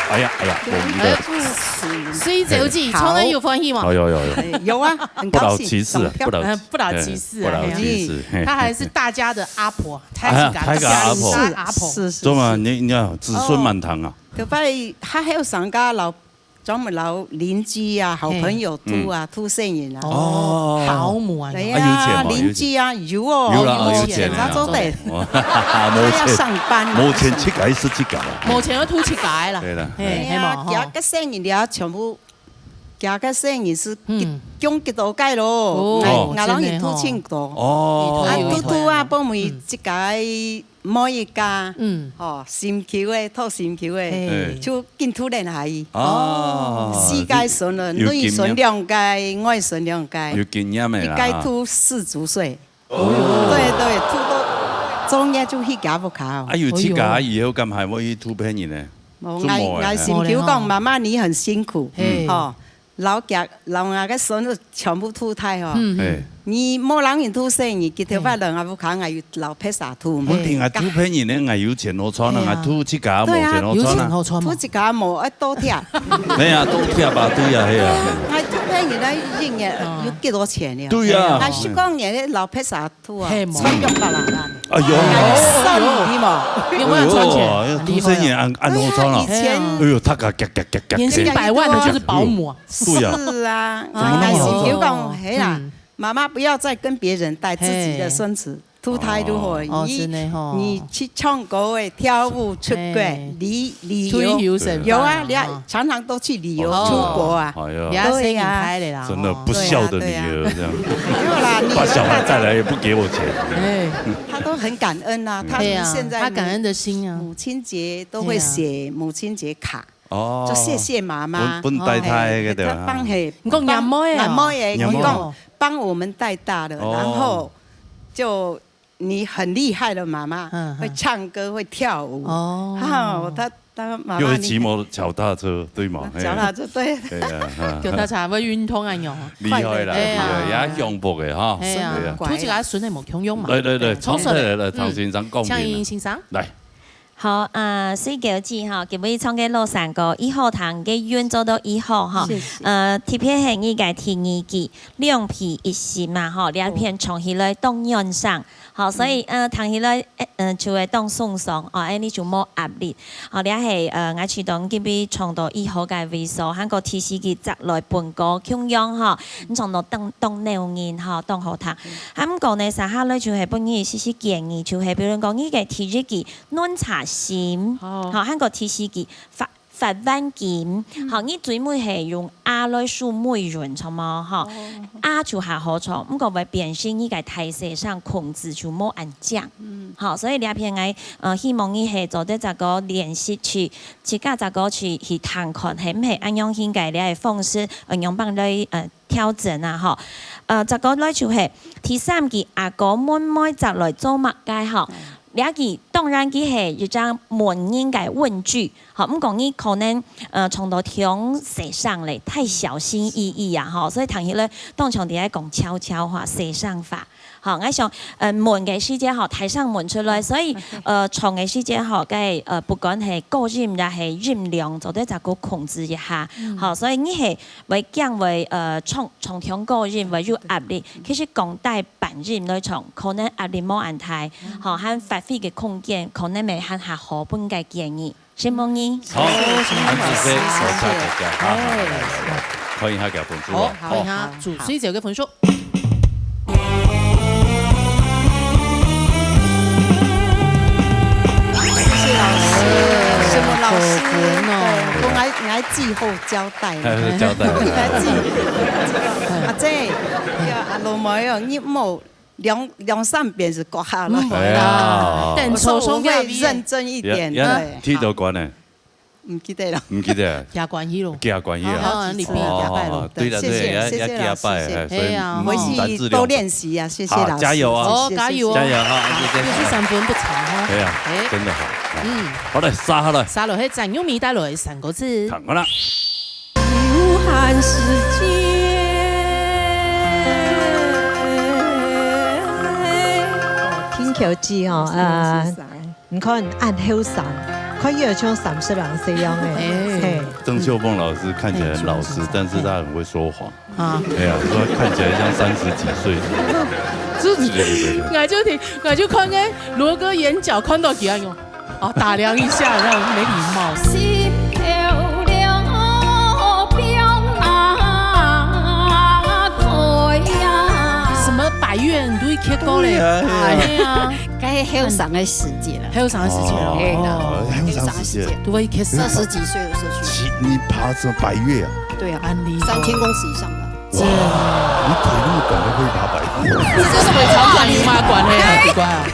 哎呀，哎呀，我们的水姐姐唱得有歡喜無？有，有，有。有啊，很高興。不老騎士啊，不老，呃，不老騎士啊，不老騎士，嘿。她還是大家的阿婆，大家的阿婆。是，是，是。做麼个？你，你看，子孫滿堂啊。特別較後生个老，專門老鄰居啊，好朋友渡啊，渡細人啊。哦，保姆啊。對啊，鄰居啊，有哦，有啦，有錢啊。他做得，他要上班啊。無錢自家係自家啦。無錢愛渡自家啦。對啦。嘿，係無？佢个細人了，全部，佢个細人係，嗯，降幾多屆咯。哦，𠊎，𠊎人渡盡多。哦。啊，渡渡啊，保姆自家 每一家，嗯，吼，心臼个，討心臼个，嘿，就緊渡等下去。哦。四屆孫了，有經驗。內孫兩屆，外孫兩屆，有經驗个啦。一屆渡四十歲。哦。對，對，渡到中間就去佢屋下哦。啊，有自家以後，敢還會去渡別人呢？無，就無了。𠊎，𠊎心臼講，媽媽你很辛苦，嘿，吼， 摎厥，摎𠊎个孫仔全部渡大吼。嗯，嗯。哎。你無人渡細人，佢頭擺人啊，屋下𠊎有摎別儕渡嘛。問題𠊎渡別人呢，𠊎有錢好賺啊，哎呀。𠊎渡自家無錢好賺啊。對啊，有錢好賺嘛。渡自家無，愛倒貼。哎呀，倒貼啊，對呀，係啊。𠊎渡別人呢，一年有幾多錢呢？對呀。𠊎十幾年摎別儕 渡啊，係無？賺六百零萬。哎喲。𠊎算你嘛。有沒有賺錢？哎喲，渡細人恁，恁好賺啊。對啊，以前，哎喲，他嘎嘎嘎嘎嘎。年薪百萬的就是保姆啊。對啊。是啊，怎麼那麼好賺？𠊎心臼講，係啦，嗯。媽媽不要再跟別人帶自己的孫子，渡大就好了。哦，你，真的吼。你去唱歌欸，跳舞，出國，嘿。旅，旅遊。退休生活啊。有啊，你看，常常都去旅遊，哦。出國啊。哎喲。你要生一胎了啦，對啊。真的不孝的女兒，哦。這樣。對啊，對啊。沒有啦，你把小孩帶來也不給我錢。哎。他都很感恩啊，他們現在，對啊，他感恩的心啊。母親節都會寫母親節卡，對啊。哦。就謝謝媽媽。分，分帶大个對吧？哦，嘿，他幫，嘿，你講阿妹啊？阿妹欸，阿妹。你講幫我們帶大了，哦。然後就 你很厲害的媽媽，嗯，嗯。會唱歌，會跳舞。哦。哈，他，他媽媽，又會騎摩，腳踏車，對嗎？嘿。腳踏車，對。對啊，哈。腳踏車會運動啊，喲。厲害啦，快樂。厲害，哎呀。也幸福的哈。哎呀，對啊。渡自家孫仔無共樣嘛。對，對，對，哎，唐先生，來，來，唐先生，嗯，講明啦。向英先生。來。好，啊，水狗姐吼，今晡日唱个老山歌，異好聽，个韻做到異好吼。謝謝。呃，特別係你个第二句，兩臂一心嘛吼，這片唱起來當軟爽。好，所以，呃，聽起來，呃，呃，就會當鬆爽，哦，恁呢就無壓力。好，這係，呃，𠊎試著今晡日唱到異好个位所，還過第四句再來分歌共樣吼，你唱到當，當鬧人吼，當好聽。啊，毋過呢，接下來就係分你一息息建議，就係比如講你个第一句， 軟茶心，哦。吼，還過第四句，發，發萬金。嗯。吼，你最尾係用啊來收尾韻，著無？吼，哦。啊就還好唱，毋過會變成你个大細聲控制就無恁靚。嗯。吼，所以這片𠊎，呃，希望你係做得再過練習去，自家再過去，去聽看，係毋係恁樣應該這个方式，呃，樣般來，呃， 調整啊，吼。呃，再過來就係第三句，阿哥問妹再來做麼个，吼。嗯。這句當然佢係一張問人个問句，吼，毋過你可能，呃，唱到忒細聲咧，太小心翼翼啊，吼，所以聽起來當像在講悄悄話、細聲話。吼，𠊎想，呃，問个時節吼，大聲問出來，所以，呃，唱个時節吼，該，呃，不管係高音也係音量，做得再過控制一下，嗯。吼，所以你係 會驚會，呃，唱，唱忒高音會有壓力。其實降低半音來唱，可能壓力無恁大，吼，還發揮个空間可能會還較好，分个建議。承蒙你。好，哦，承蒙老師，恁仔細，謝謝。多謝大家。好，好，來，來，來，看一下佢个分數哦。好，看一下，好，主持者个分數。 謝謝老師，什麼老師？好分哦。對，我，𠊎，𠊎之後交代。交代。𠊎之後，阿姐，阿羅梅哦，你莫兩，兩三遍就過下了。毋會啦，哎呀。等我說我會認真一點，呀，呀，對。剃頭官呢？ 毋記得了。毋記得啊？加關係咯。加關係啊。哦，你比加拜咯。哦，對了，對，謝謝，也，也加拜，謝謝老師，謝謝。哎，所以，係啊，嗯，我是多練習啊，謝謝老師。好，加油啊。哦，謝謝，加油哦。謝謝。加油哈，謝謝。六十三分不差哦。對啊，哎。真的好。嗯。好嘞，續下來。續落去，張玉美帶來三個字。看看啦。無限時間。聽口氣哦，呃， 你看，恁後生，看起來像三十零歲樣欸。哎。嘿。鄭秀鳳老師看起來很老實，哎，就是這樣。但是她很會說謊。啊。哎呀，說看起來像三十幾歲。這，對，對，對，對。𠊎就聽，𠊎就看該羅哥眼角看到佢恁樣，哦，打量一下，那種沒禮貌。什麼百岳你都會去過嘞？對呀，對呀。哎呀。 該係後生个時節啦。後生个時節哦。哦，後生時節。都會開始。二十幾歲的時候去。騎，你爬什麼百岳啊？對啊，恁厲害。三千公尺以上的。哇，你腿那麼短，都可以爬百岳。這就是尾長短，有嘛管嘞，好奇怪啊。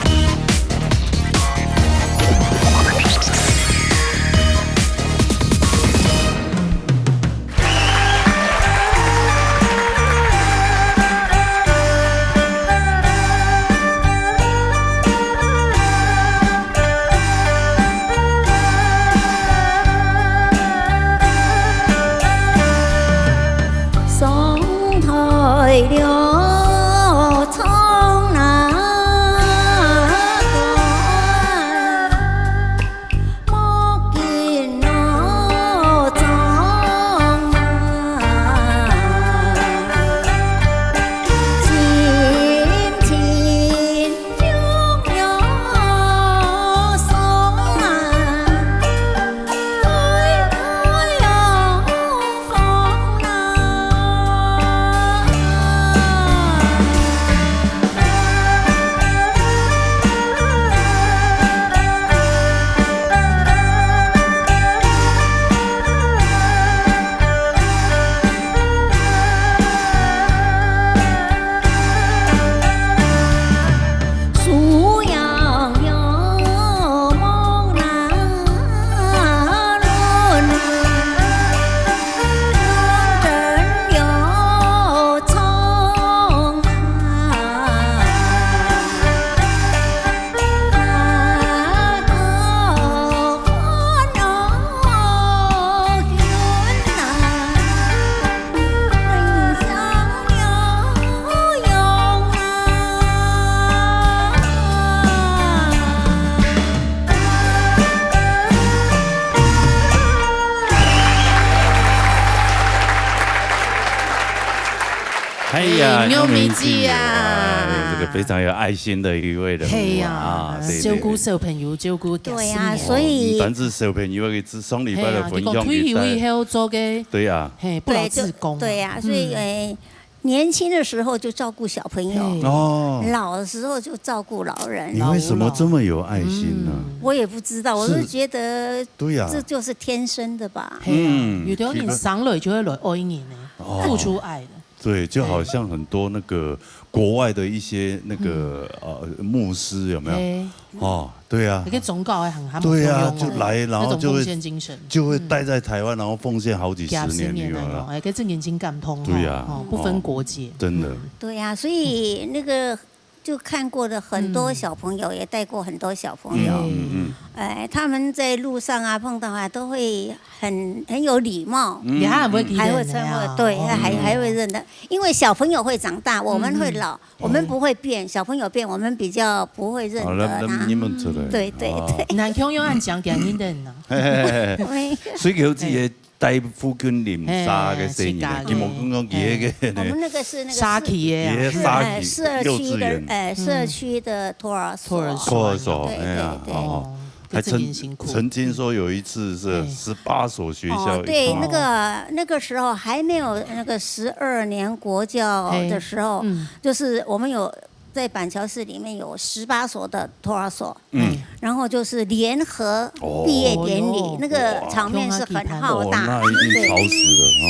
哎呀，哎，牛明记啊。牛明记啊，哎，这个非常有爱心的一位人物啊，嘿呀，啊，对，照顾小朋友，对，对。照顾几十年。对啊，所以，哦，不单是小朋友，上礼拜的分享，嘿呀，佢退休以后做个，对呀。嘿，不老志工啊。对，就，对呀，所以，嗯。哎，年轻的时候就照顾小朋友，嘿。哦。老的时候就照顾老人。你为什么这么有爱心呢？嗯。我也不知道，我是觉得，是，对呀。这就是天生的吧。嘿呀，嗯，有的人生来就会来爱人呢，哦。付出爱的。 对，就好像很多那个国外的一些那个，嗯。呃，牧师有没有？哎。哦，对啊。那个宗教还很，还蛮对啊，有用哦。就来，然后就会，那种奉献精神。就会待在台湾，嗯。然后奉献好几十年，几十年那种，有没有？哎，跟这眼睛感通哦，对啊，哦，不分国界。哦，真的。嗯。对啊，所以那个就看过的很多小朋友，嗯。也带过很多小朋友。嗯，嗯，嗯。哎，他们在路上啊，碰到啊，都会很，很有礼貌。嗯，也还很会，嗯。还会称呼，对，嗯。还，还会认得，因为小朋友会长大，我们会老，嗯。我们不会变，小朋友变，我们比较不会认得他。好，那，那你们出来。对，对，啊。对。南腔有恁讲，讲认得呢。嘿，嘿，嘿，嘿。所以有一个 在附近鄰舍个細人，嘿，自家个。佢無講講佢个，嘿。我们那个是那个社，社区个啊。佢个社区，哎，社区的，幼稚园。哎，社区的托儿所。托儿所。托儿所，对，哎呀，对，对。哦，哦。还曾，这真辛苦。曾经说有一次是哎。十八所学校一起。哦，对，那个，那个时候还没有那个十二年国教的时候，嘿，嗯。就是我们有在板桥市里面有十八所的托儿所，嗯。然后就是联合毕业典礼，哦。那个场面是很浩大。哦，那一定吵死了哦。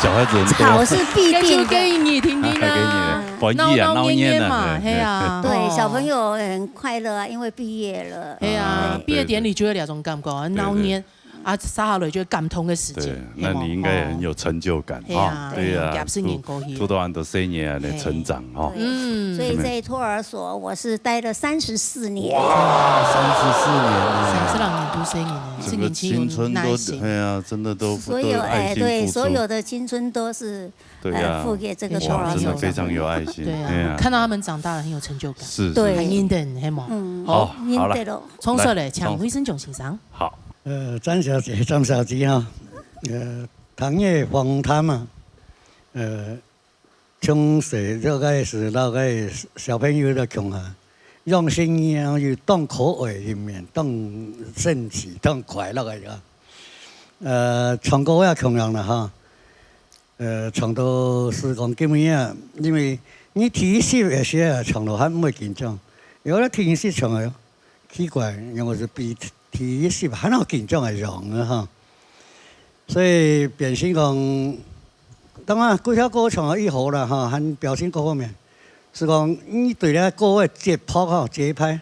小孩子很多。吵是必定的。给你听听啊。给你，欢喜啊，闹闹热热嘛，闹热热啊，嘿啊。对，哦。小朋友很快乐啊，因为毕业了。嘿啊，啊，毕业典礼就会有这种感觉啊，对，对。闹热。 啊，接下来就感动个事情，对，那你应该也很有成就感，嘿啊，哈，对啊，对啊，廿四年过去了。拄，拄到恁多細人仔个成长，哈。嘿。嗯。所以在托儿所，我是待了三十四年。哇，三十四年呢。三十六年都细人仔，整个青春都，这年轻人耐心。哎呀，真的都，所有，都有爱心付出。哎，对，所有的青春都是，对啊。呃，付给这个托儿所。哇，真的非常有爱心，对啊，哎呀。看到他们长大了，很有成就感。是，是，对。是。很认真，嘿嘛。嗯，好，好了。认真咯。 从说嘞，来，请卫生局先生。好。呃，詹小姐，詹小姐哈，呃，听你个访谈嘛，呃，从小就开始，到个小朋友个共下，用心啊，又当可爱一面，当生趣，当快乐个呀。呃，唱歌也共样了哈，呃，唱到是讲今日啊，因为你第一次个时候唱到还毋会紧张，有了第二次唱个， 奇怪，因为是比第一次还要紧张个样个哈。所以变成讲，当然，几条歌唱了以后啦哈，还表情各方面，是讲你对这歌个节拍哈，节拍，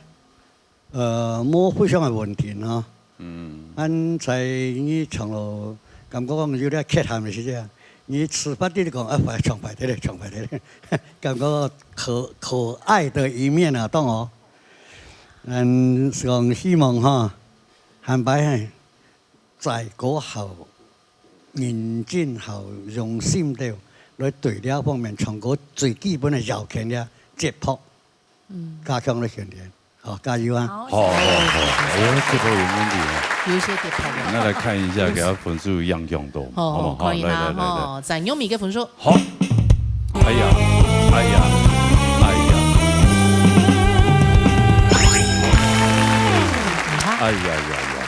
呃，无非常个稳定哈。嗯。俺在你唱了，感觉讲有点缺陷个时节，你自发地讲，啊，快唱快点嘞，唱快点嘞，感觉可，可爱的一面啊，当哦。 嗯，讲希望哈，下擺嘿，再過好、認真好、用心个來對這方面唱歌最基本个要件个節拍，嗯。加強來訓練，好，加油啊！好，好，好，好，哎喲，這个有問題啊。有一些節拍了。那來看一下，給他分數一樣用的，好，好不好？可以啦，来，来，来，来。吼，讚揚你个分數。 好。哎呀，哎呀，哎呀。你看。哎呀呀呀。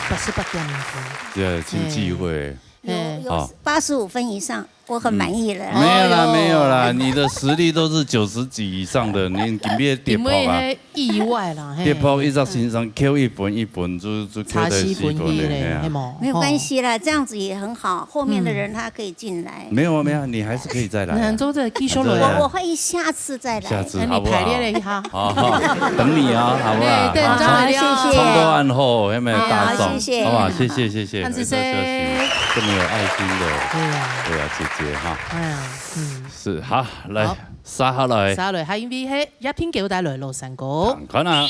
八十八点五分。这真机会。嘿。有，有啊。八十五分以上，我很满意了。嗯。没有啦，哎呦。没有啦，你的实力都是九十几以上的，你，你别跌破啊。因为 意外啦，嘿。跌破一隻先生，扣一分，一分就，就扣在四分个，差四分去咧，嘿啊。嘿无？没有关系啦，吼。这样子也很好，后面的人他可以进来。嗯。没有啊，没有啊，你还是可以再来啊。你很多的技术了呀。对啊。我，我会下次再来。下次，哎，你排练了一下。好不好？好，好，等你啊，好不好？对，对，好，你再来啊。好，谢谢。唱歌按后，有没有大众？好，谢谢。好不好？谢谢，谢谢。看是谁。这么有爱心的，对啊。对啊，姐姐哈。哎呀，嗯。是，好，来，好。 接下來。接下來，還有一位係葉天狗帶來老山歌。看看啊。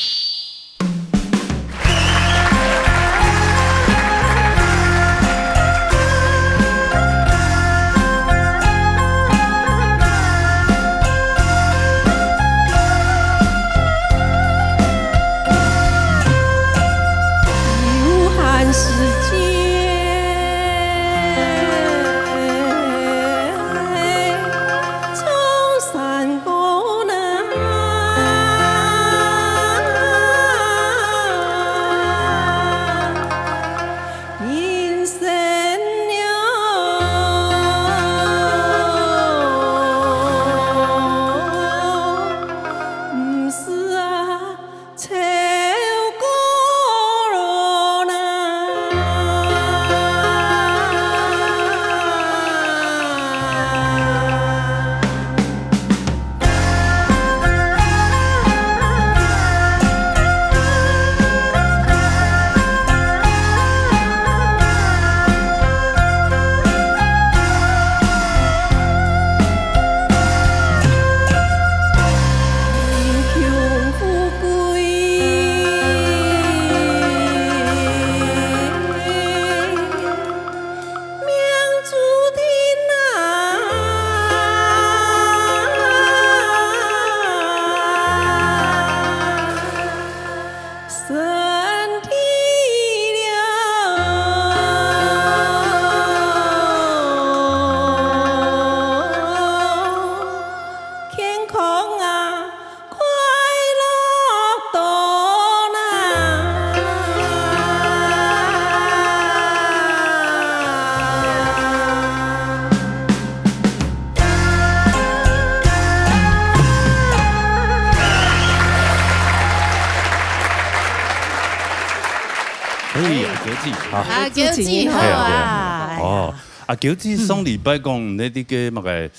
對，阿嬌姊，好。阿嬌姊好啊。係啊，係啊。哦，阿嬌姊上禮拜講，你這個麼个，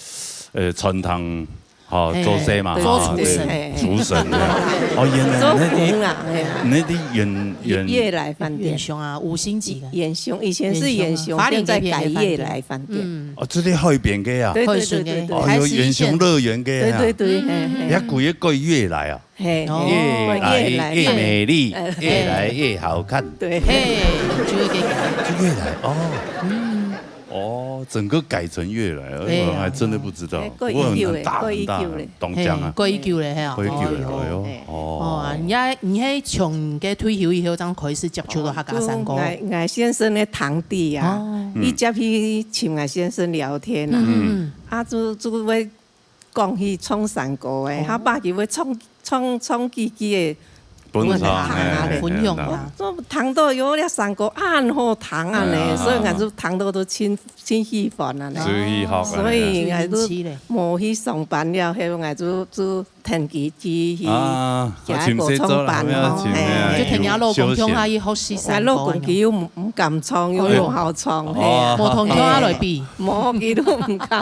呃，餐廳，吼，嘿，做事嘛，嘿，吼，做廚神。廚神，對。哦，原來你，做工啊，嘿啊。你的原，原，悅來飯店。遠雄啊，五星級的。遠雄，以前是遠雄，遠雄啊，現在改悅來飯店。嗯。哦，這裡海邊个啊。對，對，對，對，對。哦，有遠雄樂園个啊。對，對，對，嘿，嘿。也改一個悅來啊。 嘿，哦。越來越美麗，呃，越來越好看。對。嘿，就會改。就悅來，哦。嗯。哦，整個改成悅來，對啊。我還真的不知道。哎，過已久了，我很大很大，過已久了。當講啊。嘿，過已久了，嘿啊。過已久了，哦，哎喲，嘿。哦。哦，啊，你還，你還從該退休以後，正開始接觸到客家山歌。哦，就𠊎，𠊎先生个堂弟啊，哦。佢接去尋𠊎先生聊天啊。嗯。啊，就，就會 講起唱山歌个，哦。佢爸就會唱，唱，唱幾句个分佢聽啊咧。分享啊。嘿，嘿，嘿。我聽到有這山歌恁好聽啊咧，啊，所以𠊎就聽到都真，真喜歡啊咧。所以好，所以𠊎就無去上班了後，𠊎就，就彈吉他去，啊，去尋事做啦，唱班吼，嘿。就同你老公共下去學習山歌。𠊎老公佢又毋，毋敢唱，又毋好唱，哦。嘿啊。無同佢來比。無，佢都毋敢。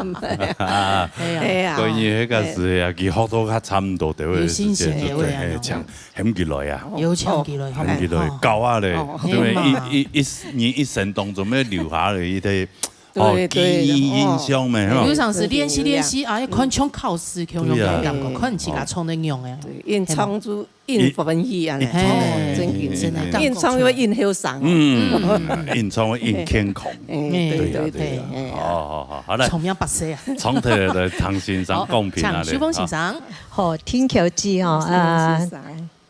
啊。係啊。係啊。 關於彼個時候啊，佢學到較差毋多，就會有信心，就會，就會啊，嘿，搶，喊佢來啊。有搶佢來，喊佢來，哦。教下咧，哦。因為一，一，一，你一生當中要留下來一個，哦，對，對，記憶印象咩，哦。吼。有常時練習，練習啊，要看像考試，像那種感覺，對啊。看自家唱得樣欸。對，演唱就 應分析啊，一，一，嘿，真緊，真的，硬唱又會應後生哦。嗯，硬唱會應健康。哎，對，對，對，對，對，對，哎呀。好，好，好，好，來。長命百歲啊。長腿的唐先生好，公平啊，請秋鳳先生。好，聽球季哦，呃，先生。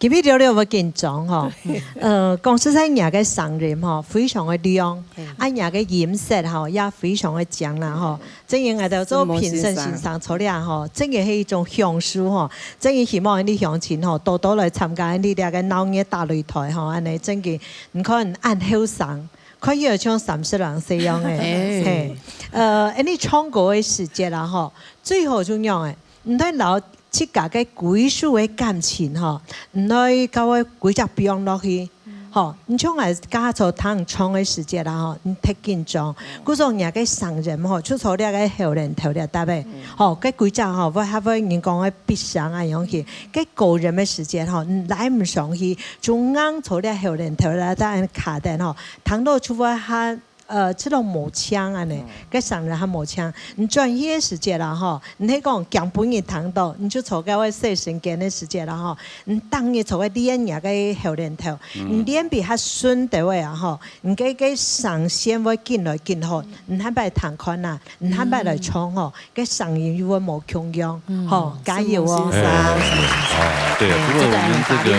今日聊聊會緊張吼。呃，講實在，若个聲音吼，非常的亮，嘿。啊，若个音色吼，也非常的靚啦吼。 真个，𠊎兜做評審先生坐這吼，真个係一種享受吼。真个希望𠊎俚鄉親吼，多多來參加𠊎俚這個鬧熱大擂台吼，恁呢真个，你看恁後生，看起來像三十零歲樣欸，嘿。嘿。呃，𠊎俚唱歌个時節啦吼，最好就仰仔，毋通摎自家个歸屬个感情吼，毋通搞个歸隻放落去。 吼，你像𠊎家下坐聽唱个時節啦吼，你忒緊張。故所若个聲音吼，就坐這个喉嗹頭這搭仔，吼，該歸隻吼，會較會人講个鼻聲啊樣去。該高音个時節吼，你拉毋上去，就硬坐這喉嗹頭這搭恁卡等吼，聽到就會較，呃，這種無清恁呢，該聲音較無清。你轉去个時節啦吼，你係講驚分人聽到，你就坐該位洗身間个時節啦吼， 你逐日坐个練若个喉嗹頭，你練比較順兜仔啊吼，你个，个聲線會緊來緊好，你下擺聽看啊，你下擺來唱吼，个聲音又會無共樣，吼，加油哦！先生。哦，對啊，不過我們這個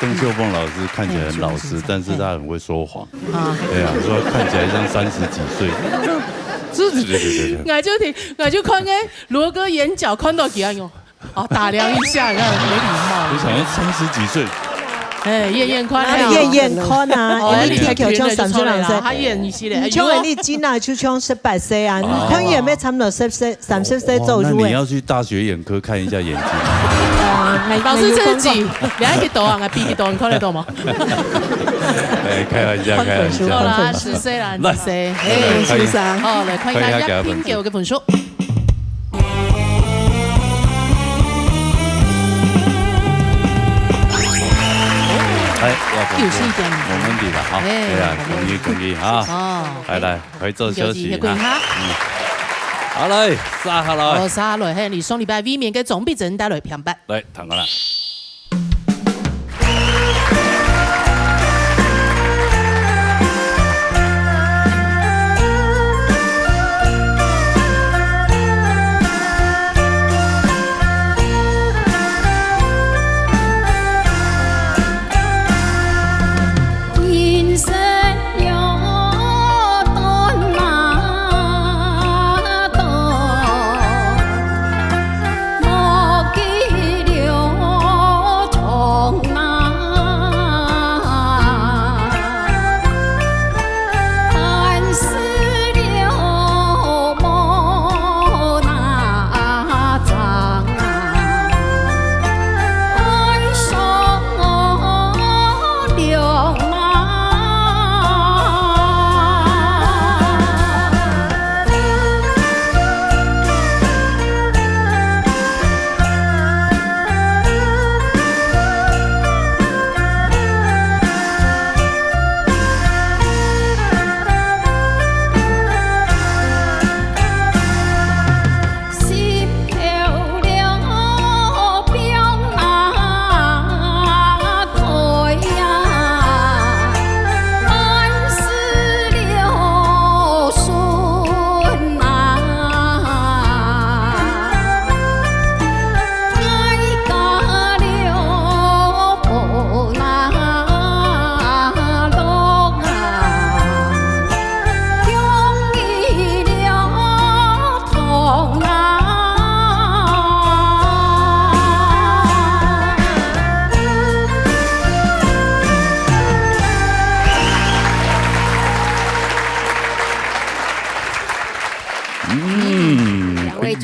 鄧秀鳳老師看起來很老實，但是她很會說謊。啊。對啊，說看起來像三十幾歲。這，這，這，這，這。𠊎就聽，𠊎就看該羅哥眼角看到幾下喲。 哦，打量一下，你看沒禮貌。我想說三十幾歲。哎，遠遠看啊。哪裡遠遠看啊？哦，你聽起來像三十零歲。他遠一些咧。你像你今啊，就像十八歲啊，你看也沒差不多十歲，三十歲左右欸。哦，那你要去大學眼科看一下眼睛。呃，老師，這是幾？你還可以抖啊，比幾多？你看得到嗎？哎，開玩笑，開玩笑。好啦，十歲啦，十歲。來，哎，先生。好，來看一下一品九个分數。 哎，要恭喜，又是一點零分。沒問題了哈。哎，對啊，恭喜恭喜哈。哦，來來，可以做休息哈。恭喜恭喜哈。嗯。好，來，續下來。哦，續下來，嘿，你上禮拜衛冕个張碧珍帶來平白。來，聽過了。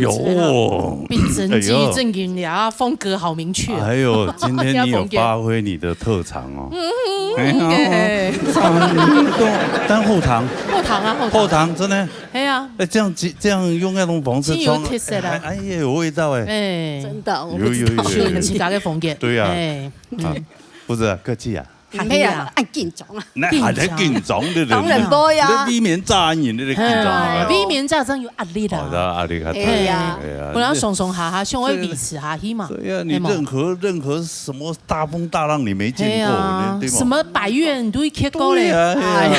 哦，變成記憶正經了啊，風格好明確。哎呦，今天你有發揮你的特長哦。哎呀，哎，但後堂，後堂啊，後堂。後堂真的，哎呀，哎，這樣子，這樣用那種方式裝，真有特色啊。哎，哎，也有味道哎。哎，真的，我不知道。有，有，有，有。有自家个風格。對啊。哎，嗯。啊，不是啊，客氣啊。 毋係啊，恁緊張啊。該還在緊張，對不對？當然無呀。你避免炸人，你在緊張啊。嗯，避免炸人有壓力啦。哦，有壓力較大。哎呀，哎呀，本來上上下下，想要維持下去嘛。對呀，你任何，任何什麼大風大浪你沒見過，哎呀，對嗎？什麼百岳你都會去過嘞。對呀，哎呀。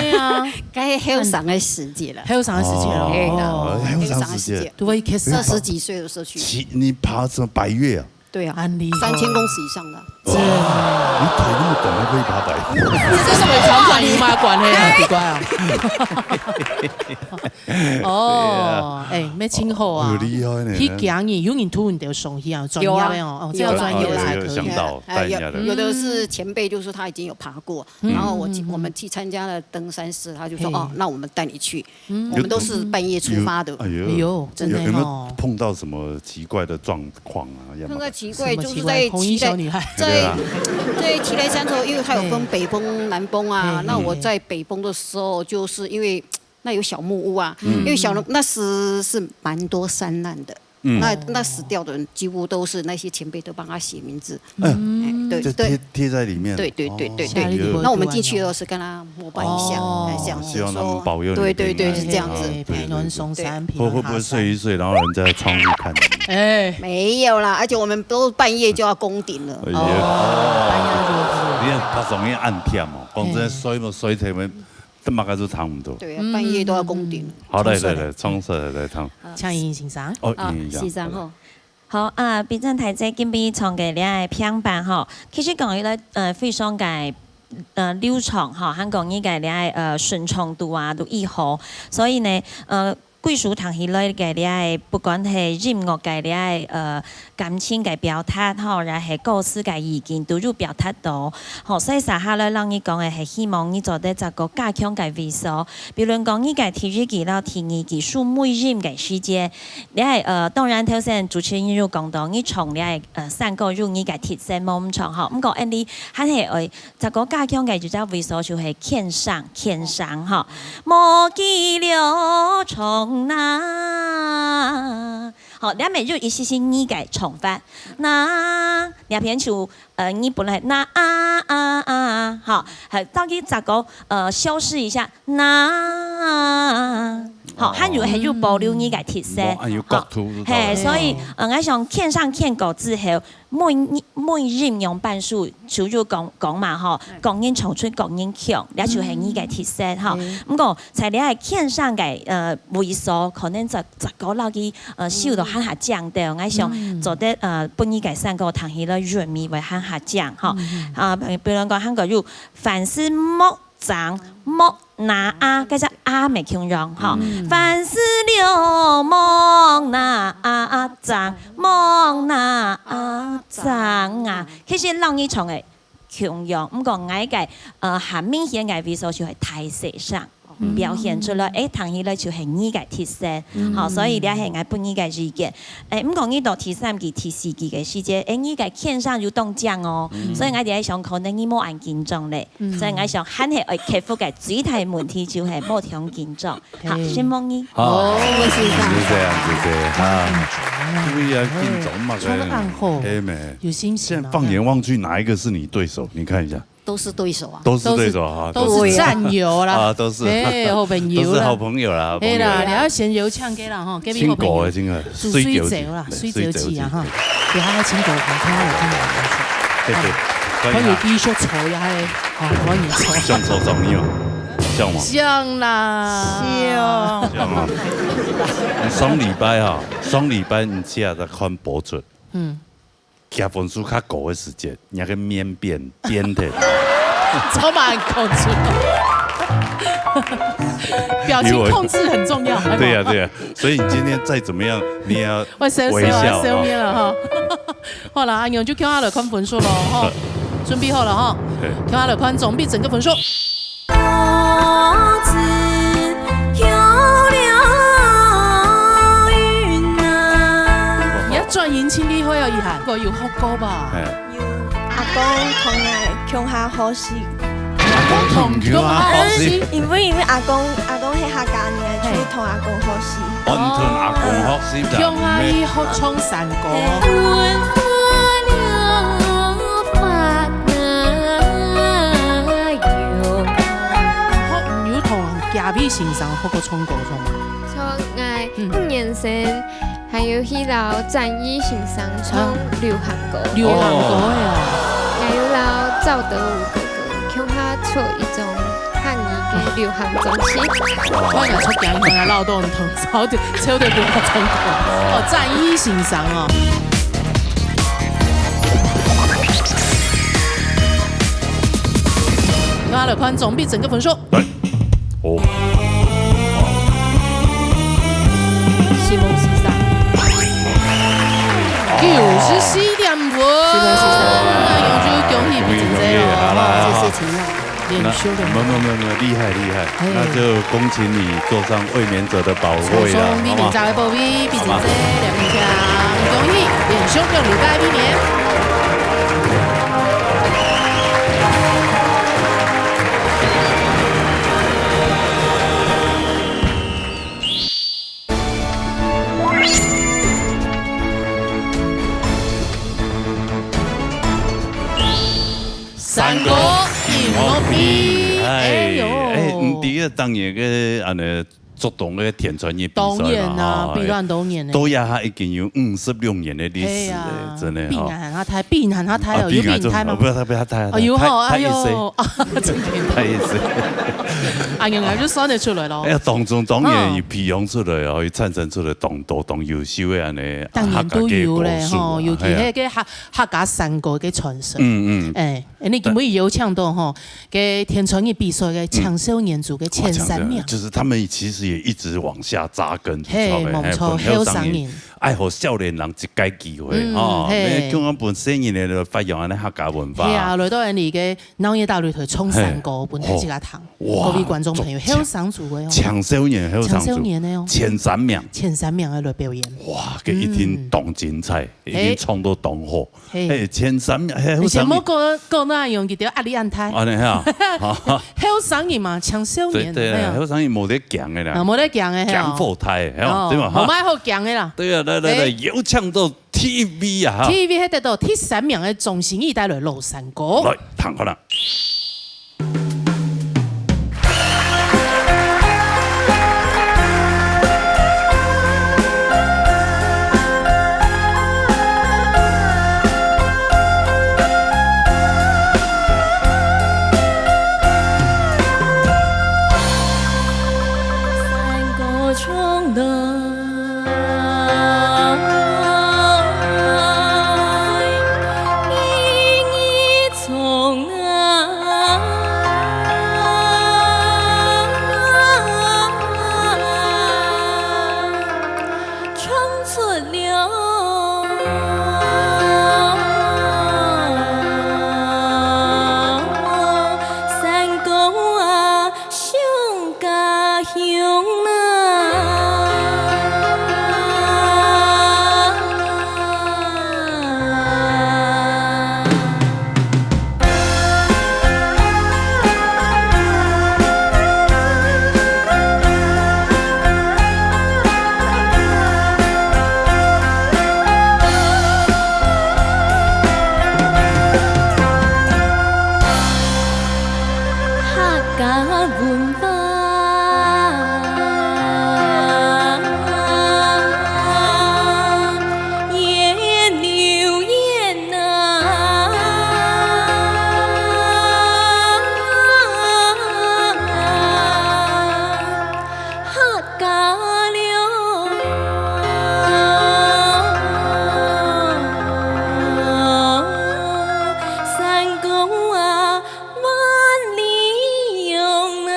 哎呀。該後生个時節了。後生个時節了。哦，哎呀，哦。後生時節。都會去。二十幾歲的時候去。你爬什麼百岳啊？ 對啊，恁厲害。三千公尺以上的。哇，你腿那麼短，還可以爬百岳。這是什麼長短與馬關係啊？奇怪啊。哦，哎，沒聽好啊。好厲害呢。去行呢，有人拖你的上去啊，專業的哦，哦，這要專業的才可以。有啦，有啦，有想到，哎，帶人家的。有，有的是前輩，就是他已經有爬過，然後我去，我們去參加了登山社，他就說，哦，那我們帶你去。 我們都是半夜出發的。有，有，哎呦，哎呦，真的哦。有，有沒有碰到什麼奇怪的狀況啊？要麼碰到奇怪，什麼奇怪？就是在騎在，紅衣小女孩。在，在騎在山头，因為它有分北峰、南峰啊。嘿。那我在北峰的時候，就是因為那有小木屋啊，因為小木，那時是蠻多山難的。 嗯。那，那死掉的人几乎都是那些前辈都帮他写名字。嗯。哎，对，这贴，对。贴在里面。对，对，对，对，哦，对。那我们进去的时候是跟他膜拜一下，哦。哎，这样子说。希望他们保佑你平安。对，对，对，是这样子。哎，平安上山，对。平安下山。会，会不会睡一睡，然后人家在窗户看你？哎。没有啦，而且我们都半夜就要攻顶了。哎呀。哦，半夜就要攻顶。你看，爬上去暗忝哦，讲真，哎。睡么睡，他们 都嘛个就差不多。对啊，半夜都要攻顶。嗯。好，来，来，来，唱出来，来唱。蔡依林先生。哦，啊，依林先生，先生吼。好，啊，檳城大姐今晡日唱个戀愛平板吼，其實講起來，呃，非常个，呃，流暢吼，還講你个戀愛，呃，順暢度啊，都已好。所以呢，呃， 歸首聽起來个這个，不管係音樂个這个，呃，感情个表達吼，也係歌詞个意境，都有表達到。吼，所以接下來摎你講个係希望你做得再過加強个位所。比如講，你个第一句摎第二句收尾音个時節，這个，呃，當然頭先主持人有講到，你唱這个，呃，山歌有你个特色無毋著吼，毋過恁呢還係愛 再過加強个一隻位所就係輕聲，輕聲吼。無記了唱哪。好，這面有一息息你个唱法。哪，這片就，呃，你本來哪啊啊啊，好，還到佢再過，呃，修飾一下，哪。好，哦。還有，還有保留你个特色。哦，還有角度就到了。嘿，所以，哦。呃，𠊎想輕聲輕歌之後， 尾，尾音用半首，就有講，講嘛吼，嗯。各人唱出各人腔，這就係你个特色吼。嗯。毋過，在這个輕聲个，呃，位所，可能再，再過落去，呃，收到還較靚个，𠊎想做得，呃，分你个山歌聽起來韻味會還較靚吼。嗯。啊，比，比如講，還過有，凡事莫 爭，莫拿啊，該隻啊毋係共樣吼。嗯。凡事了莫拿啊爭，莫拿啊爭啊。其實摎你唱个共樣，毋過𠊎个，呃，較明顯个位所就係大細聲，嗯。表現出來，誒，聽起來就係你个特色。嗯。吼，所以這係𠊎分你个意見。誒，毋過你到第三句、第四句个時節，誒，你个輕聲有當靚哦，嗯。所以𠊎在想，可能你無恁緊張咧。 嗯。所以𠊎想還係愛克服个最大个問題就係莫忒緊張。好，嘿。承蒙你。好，哦，謝謝。就這樣，就這樣，啊。對啊，緊張嘛，唱得恁好，係咩？有信心哦。現在放眼望去，哪一個是你對手？你看一下。都是對手啊。都是對手哈，都是，都是戰友啦。啊，都是。哎，好朋友啦。都是好朋友啦，好朋友啦。哎啦，你愛先有請佢啦，吼，隔壁好朋友。請過，請過。是水酒啦，水酒，水酒姐啊，哈。水酒姐。 對，還有請過，請過，請過。對，對，歡迎啊。歡迎繼續坐呀，嘿，哦，歡迎坐。像坐長椅哦，像嗎？像啦。像。像啊。上禮拜哈，上禮拜你自家在看播出，嗯。結婚數較高个時節，你个面變，變的。早晚控制。表情控制很重要。對呀，對呀，所以你今天再怎麼樣，你也要我先，微笑啊。先，我先了哈。 好啦，恁樣就共下來看分數囉，吼。好。準備好了，吼。嘿。共下來看總比整個分數。盡厲害哦，一涵，有學過吧？嘿。有，阿公同𠊎共下學習。阿公同共下學習？因為，因為阿公，阿公係客家人，嘿。就同阿公學習。哦，你同阿公學習的。共下去學唱山歌。嘿。學，你有同嘉偉先生學過唱歌，唱嗎？唱，𠊎，嗯。五年生 還有去摎展翼先生唱流行歌。流行歌呀。還有摎趙德武哥哥共下出一張客語个流行專輯。看來出鏡，看來老多人同趙德，趙德武唱歌。哦，展翼先生哦。那來看總比整個分數。 哦。新聞先生。九十四點五。新聞先生。那永久恭喜你，真正哦。恭喜，恭喜，好啦。謝謝陳老。連續兩个。那，沒有，沒有，沒有，沒有，厲害，厲害。嘿。那就恭請你坐上衛冕者的寶座了，坐上衛冕者个寶位，好嗎？比真正兩名強，恭喜，連續兩禮拜衛冕。 山歌音樂會，哎，哎喲。哎，你知啊，當然个，恁呢，竹東个田川艺比賽嘛，當然啊，吼，比較多年呢。到這下已經有五十六年个歷史了，嘿啊，真的，吼。比𠊎還較大，比𠊎還較大哦，啊，比𠊎有比你大嗎？不要，不要大，哎喲，吼，哎喲，大一歲。啊，真的。大一歲。啊，原來就算得出來咯。哎呀，當中當然有培養出來哦，有產生出來當多當優秀个恁呢，當然都有咧，客家个歌手啊，吼，尤其係个客，嘿啊。 客家山歌个傳承。嗯，嗯。哎，哎，你今晡日有搶到吼，个田川艺比賽个青少年組个前三名。哦，青少年，就是他們其實也一直往下扎根，嘿，你知道嗎？無錯，嘿，分後生人，後生人。愛予少年人一個機會，嗯，吼，嘿。你共樣分細人仔來發揚恁呢客家文化。嘿啊，來到恁呢个鬧熱大擂台唱山歌，嘿。分大家聽。哦。哇，各位觀眾朋友，做，後生組个哦。青少年，後生組，青少年的哦。前三名。前三名的來表演。哇，這一定當精彩，嗯。一定唱到當好。 嘿。嘿，前三名，嘿，後生人。你先莫講，講那樣，佢兜壓力恁大。恁呢哈。後生人嘛，青少年，對，對，哎呀。後生人無得講个啦。啊，無得講个，嘿哦。講好大个，嘿哦，哦，對嘛，哈。無麼好講个啦。對啊，來，來，來，嘿。有請到第一位啊，哈。第一位係得到第三名个鍾心怡帶來老山歌。來，聽看啦。 山歌唱來，一一唱啊，唱出了山歌啊。 上家鄉啊。客家文 化，源流源啊，客家了。山歌啊， 万里长啊。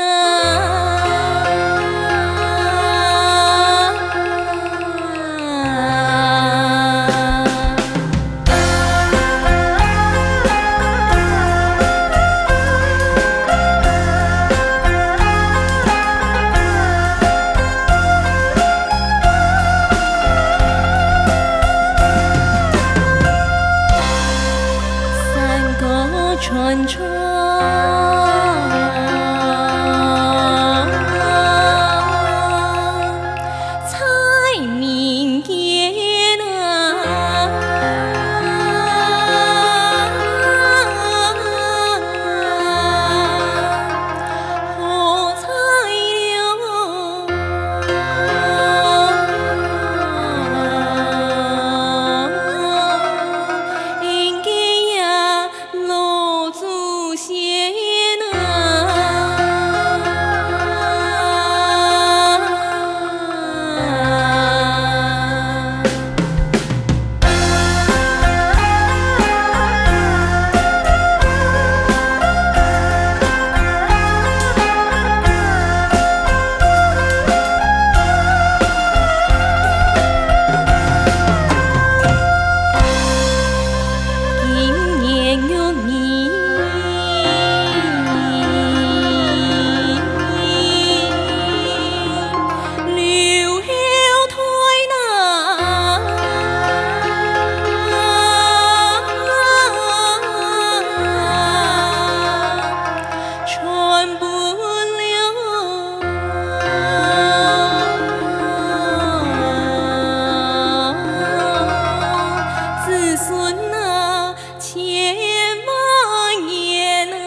在民间啊，好彩了，应该呀。 老祖先啊。今年玉儿 留后代呐，传分了子孙呐。 千万年啊！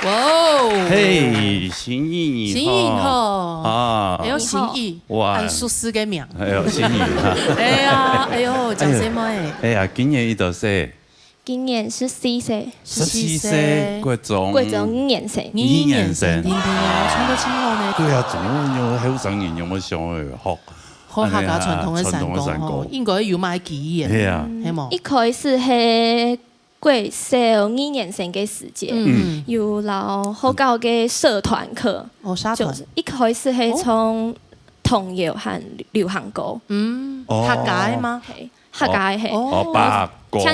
哇哦！嘿，心意，心意吼。啊。哎呦，心意。 哇。恁熟识个名。哎呦，心意哈。哎呀，哎呦，掌声嘛哎。哎呀，今年幾多歲？今年十四歲。十四歲，國中。國中二年生。二年生。二年生，聽聽哦，唱得真好呢。對啊，怎麼有後生人有沒有想要學，學客家傳統个山歌吼，應該有麼个機緣，係啊。係無？一開始係 國小二年生个時節，嗯。有摎學校个社團課，哦，社團。就係一開始係唱童謠和流行歌。嗯，哦。客家个嗎？係，客家个係。哦。哦，伯公伯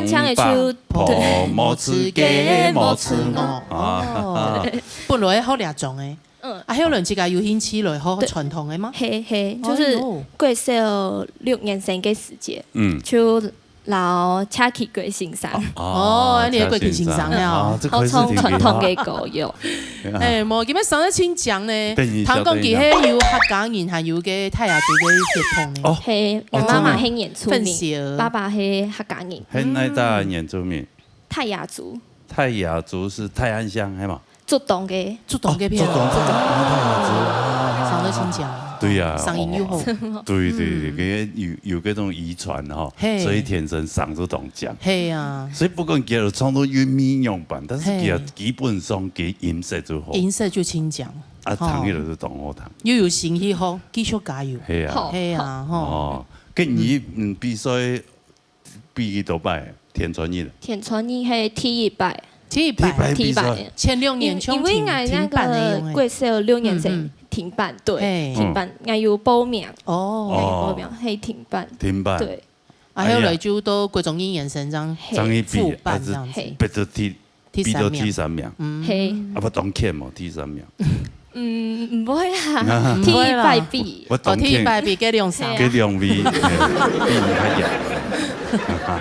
婆，對。無自家無自我。哦，本來學這種个。 嗯。啊，後來自家有興趣來學傳統个嗎？係，係，就係國小六年生个時節，嗯。就摎車啟貴先生。哦，你係貴啟先生了。啊，這可以是好唱傳統个歌謠。哎，無，今晡日上得真靚呢。等一下，聽講佢係有客家人，還有个泰雅族个血統呢。哦，係，𠊎媽媽係原住民，哦，真的。爸爸係客家人。係哪搭原住民？泰雅族。泰雅族是泰安鄉，係嗎？ 竹東个。竹東个片。竹東，竹東，啊，上得真靚。對呀，聲音又好。哦，對，對，對，嗯。佢有，有這種遺傳吼，係。所以天生聲就當靚。係啊。所以不管佢唱到韻味仰般，但是佢，係。基本上佢音色就好。音色就真靚。啊，吼。聽起來就當好聽。又有心去學，繼續加油。係啊。好。係啊，吼。哦，跟你，嗯，比賽 比幾多擺？天穿日。天穿日係第一擺。第一擺。第一擺比賽。第一擺。前兩年像停，因，因為𠊎那個停辦个樣欸。國小六年生，嗯，嗯。停辦，對，嘿。停辦，𠊎有報名。哦。𠊎有報名，哦。係停辦。停辦。對。啊，後來就到國中一年生這樣，嘿。正去比，副班這樣子。嘿。逼到第，第三名。逼到第三名。嗯。嘿。啊，毋當譴無，第三名。 嗯，毋會啊，毋會啦。第一擺比。哦，第一擺比，該兩儕。該兩位，嘿，比你較贏。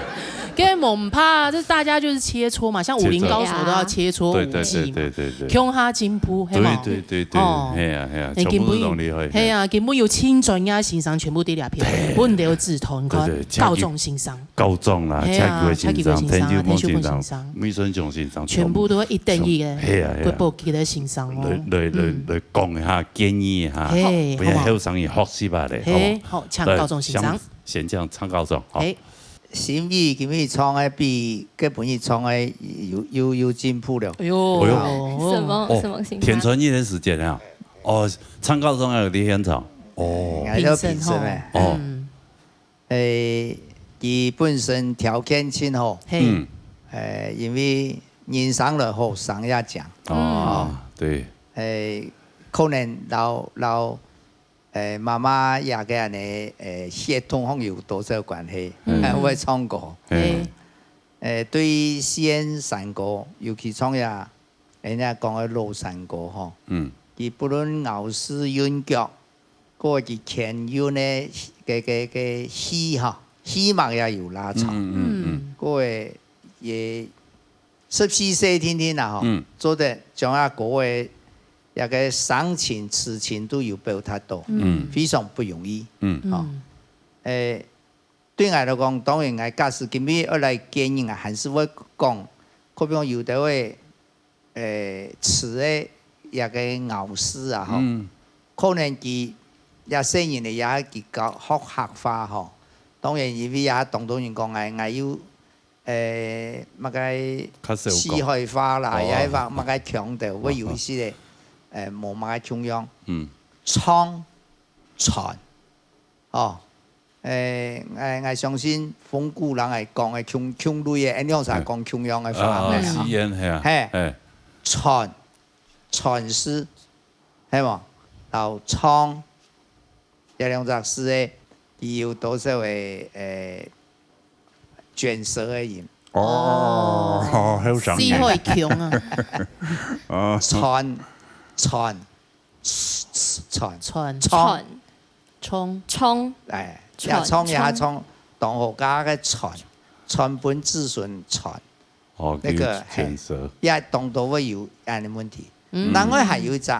該無毋怕，這大家就是切磋嘛，像武林高手都要切磋武技嘛，切磋。對，對，對，對，對，對。共下進步，係無？對，對，對，對，哦。係啊，係啊，哎，全部都當厲害。係啊，根本有青春呀，先生全部在這片，對。分了指頭，你看，對，對，高中先生。 高中啦，嘿啊，車啟貴先生、車啟貴先生、田秋鳳先生、田秋鳳先生、梅春雄先生，全部都係一等一个，係啊，係啊。國寶級个先生哦。來，來，來，嗯。來講一下，建議一下，嘿，分後生人學習下咧，好無？嘿，好，請教宗先生。來，先，先請張教授，好。嘿。心意今日唱个比，佢本日唱个有，有，有進步了。哎喲。哎喲。什麼，哦，什麼心態？田春日个時間啊，哦，張教授還有在現場，哦。哎，評審吼，評審欸。哦。嗯。 誒，佢本身條件真好，嘿。嗯。誒，因為人生來好，聲也靚。哦，嗯。對。誒，可能摎，摎，誒，媽媽也个恁呢，誒，血統上有多少關係，嗯。會唱歌。嘿。嘿。誒，對四縣山歌，尤其唱這，人家講个老山歌吼，嗯。佢不論咬字、韻腳，過佢牽韻个，个，个，个氣吼，氣脈也有拉長。嗯，嗯，嗯。過个也十四歲定定啊吼，嗯。做得將阿哥个這个聲情、詞情都有表達到，嗯。非常不容易。嗯。吼。嗯。誒， 對𠊎來講，當然𠊎假使今日愛來建議，𠊎還係會講，可比講有兜个，誒，詞个這个咬字啊，吼，嗯。可能佢這細人仔也佢教學客話吼，當然因為也當多人講，𠊎，𠊎有，誒，麼个較少講。四海話啦，哦。也係話麼个腔調，會有一些个，誒，無麼个共樣。嗯。唱，傳， 哦，誒，𠊎，𠊎相信風骨人來講个共，共類个，恁樣才講共樣个話，啊，啊，係啊。四縣，係啊，嘿，嘿。傳，傳字，係無？然後唱，這兩隻字个，佢有多少个，誒，捲舌个音。哦，哦。好，好想念。四海腔啊。哦。傳，傳，傳，傳。傳。 衝。衝。哎，衝，也衝也衝，衝。當好家个傳，傳分子孫傳。哦，那個，佢捲舌。嘿，也當多會有恁樣个問題。嗯。另外還有一隻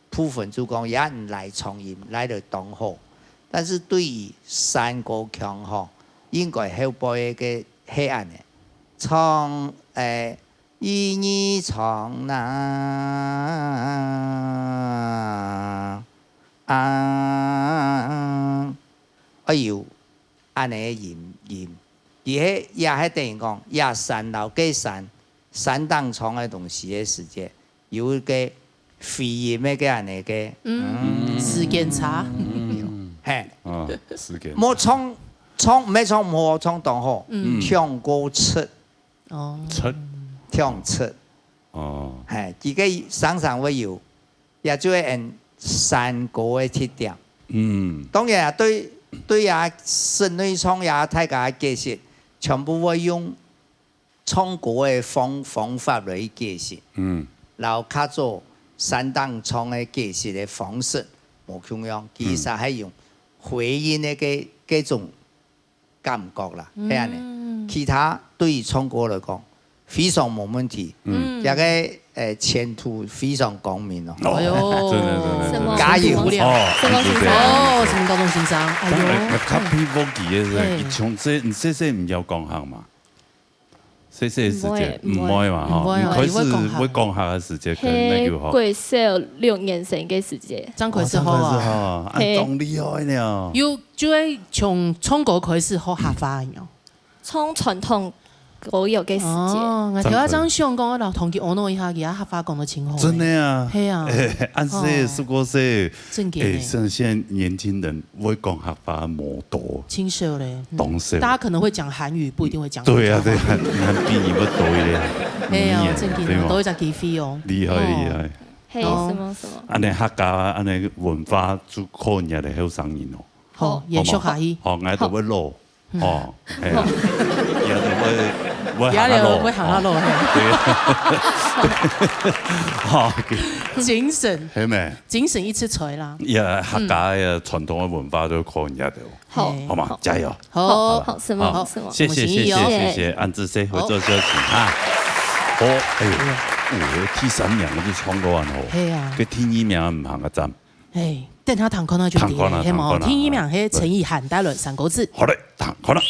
部分就講，也毋拉長音，拉到當好。但是對於山歌腔吼，應該後背个係恁樣，唱，哎，一二唱哪， 啊，哎喲，恁樣个音，音，佢係，也係等於講，這山摎該山，山頂唱个東西个時節，有一個回音个該恁樣个，嗯，嗯。時間差。嗯。嘿。啊，時間差。無唱，唱，毋係唱無好，唱當好，嗯。唱過出。 哦。出。唱出。哦。嘿，佢个常常會有，也就係𫣆山歌个特點。嗯。當然啊，對，對啊，室內唱也大家解釋，全部會用唱歌个方，方法來解釋。嗯。然後較早山頂唱个解釋个方式無共樣，其實係用回音个該，該種 感覺啦，嗯。係恁樣。其他對於唱歌來講，非常無問題。嗯。這個，呃，前途非常光明哦。哦，哎喲，真的，真的，真的。什麼？加油。哦，什麼先生？哦，什麼高中先生？哎喲。哎，哎，較佩服佢个是，嘿。佢從細，你細細毋曉講客嘛？細細个時節，毋會，毋會嘛，吼。毋會啊，你開始會講客个時節，可能那個吼。係國小六年生个時節。正開始學啊。哦，正開始學啊，嘿。啊，當厲害呢。有 就會從唱歌開始學客話个哦。從傳統歌謠个時節。哦，𠊎頭下正想講，𠊎摎同佢阿嬤一下，佢个客話講得真好。真的啊。係啊。哎，恁細个，哦。十過歲，正經的。哎，像現在年輕人會講客話無多。真少咧，嗯。當少。大家可能會講韓語，不一定會講客話。對啊，對啊，還，還比你們多一點。係啊，語言，正經的，對嗎？多一隻機會哦。厲害，哦。厲害。係，哦。什麼什麼？恁樣客家，恁樣文化就靠你个後生人哦。 好，好，延續下去。好，𠊎就會老，好。哦，係啊，也就會，會行下老，也就會行下老，哦，嘿。對。好，OK。精神，係咩？精神一直在啦。也客家个傳統个文化都靠人家的，好，好嗎？好。加油。好，好，什麼，好，什麼，謝謝，謝謝，謝謝，恁仔細，好。合作休息哈。好，哎喲，哎喲。哦，第三名就唱到恁好，係啊。該第二名毋行个站。 嘿，等下聽看啊就對了，聽看啊，係無？聽看啊。第二名係陳意涵帶來《山歌子》。好嘞，聽看啊。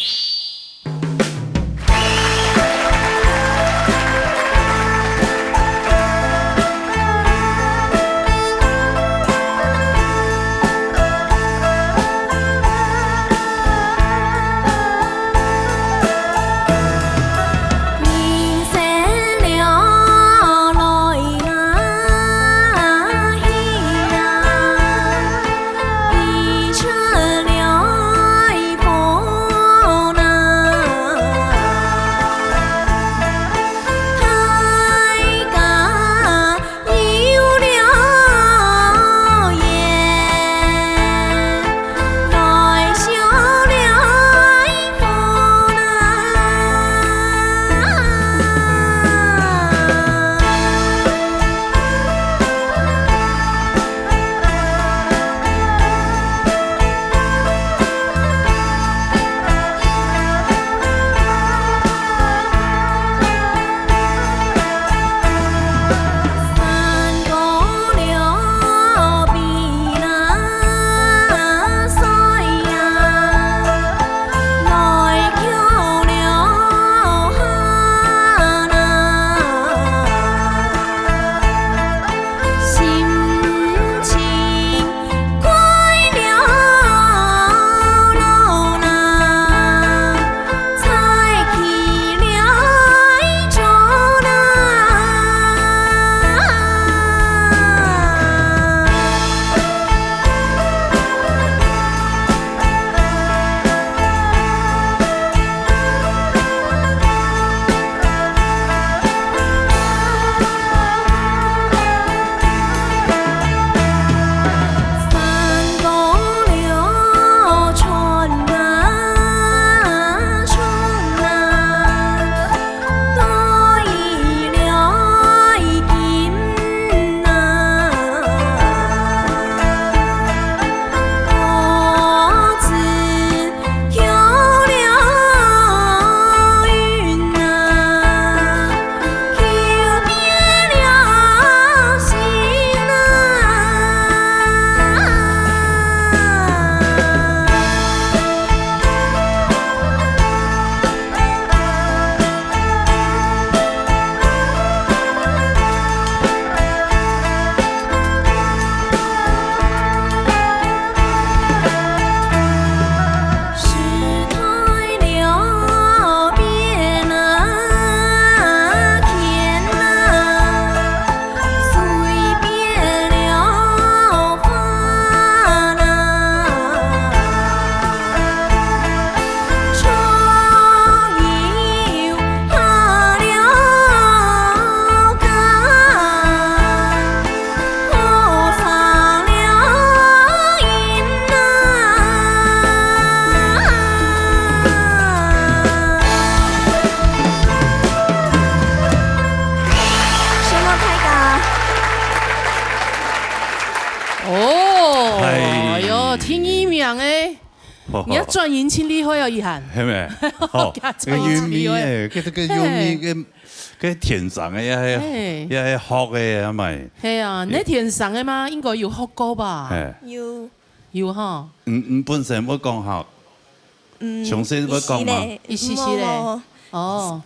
名个，你个轉音盡厲害哦，一涵。係咩？哦，該轉音盡厲害。韻味誒，該，該韻味，該，該天生个，也係，嘿。也係學个，也毋係。係啊，你天生个嘛，應該有學過吧？嘿。有。有哈。嗯，嗯，本身會講哈，嗯，詳細會講嗎？一息咧。一息息咧。無，無。哦。